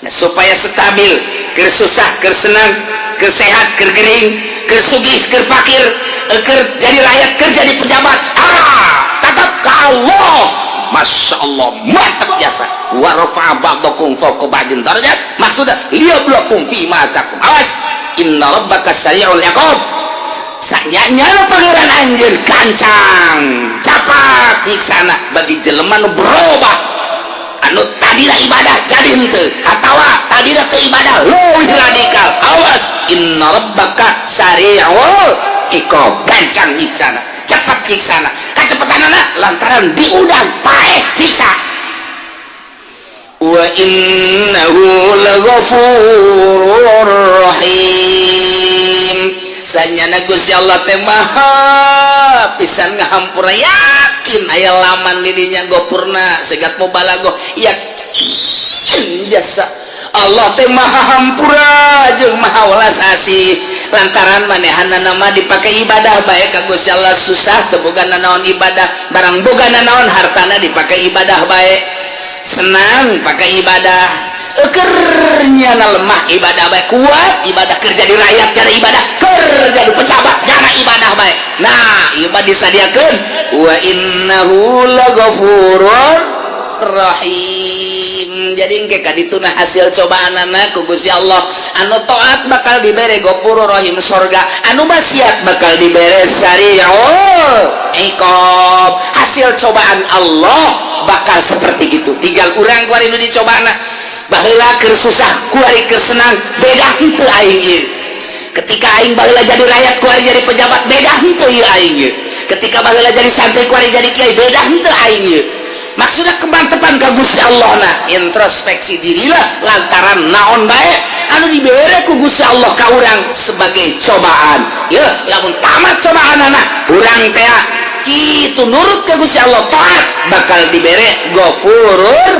Nah, supaya stabil keur susah, keur senang, keur sehat, keur gering, keur sugih, keur fakir, keur jadi rakyat, keur jadi pejabat, ah tetap ke Allah. Masya Allah, mantap jasa. Wa rafa'a ba'dakum fawqa ba'din darajat, maksudnya liyabluwakum fi ma atakum. Awas, inna rabbaka sari'ul iqab. Sanyanya Pangeran anjeun gancang capat nyiksana bagi jelema nu berubah, anu tadina ibadah jadi henteu, atawa tadina teu ibadah leuwih radikal. Awas, inna rabbaka sari'ul iqab, gancang nyiksana, cepat nyiksana. Kacepetanana lantaran diundang paeh siksa. Wa innahu laghafurur rahim. Sanyana Gusti Allah teh maha pisan ngahampura. Yakin aya laman di dinya gopurna segat mubalagoh, yakin biasa Allah teh maha hampura jeung maha welas asih, lantaran manehanna mah dipakai ibadah bae ka Gusti Allah. Susah teu boga nanaon, ibadah. Barang boga nanaon, hartana dipakai ibadah bae. Senang pakai ibadah, ekernya na lemah ibadah bae, kuat ibadah kerja di rakyat karena ibadah kerja di pejabat karena ibadah bae. Nah, ieu mah disadiakeun wa innahu laghafurur rahim. Jadi engke kadituna hasil cobaan anak ku Gusti Allah. Anu taat bakal dibere Ghafurur Rahim, sorga. Anu maksiat bakal dibere sari'ul iqab. Hasil cobaan Allah bakal seperti itu. Tinggal urang kuari nu dicobana. Baheula keur susah, kuari keur senang, beda henteu aing ieu? Ketika aing baheula jadi rakyat, kuari jadi pejabat, beda henteu ieu aing ieu? Ketika baheula jadi santri, kuari jadi kiai, beda henteu aing ieu? Maksudnya kemantepan ka Gusti Allah. Nah, introspeksi dirilah lantaran naon bae anu dibere ku Gusti Allah ka urang sebagai cobaan ya. Lamun tamat cobaan anak urang teh kitu, nurut ke Gusti Allah, taat, bakal dibere Ghafurur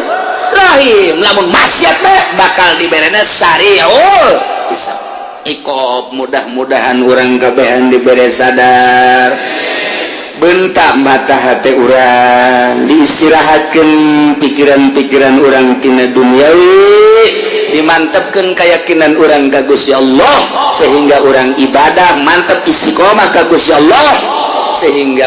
Rahim. Lamun maksiat bae, bakal diberena sari'ul hisab, iqab. Mudah-mudahan urang kabehan dibere sadar, bentak mata hati urang, diistirahatkan pikiran-pikiran urang tina duniawi, dimantapkan keyakinan urang ka Gusti Allah, sehingga urang ibadah mantap, istiqomah ka Gusti Allah, sehingga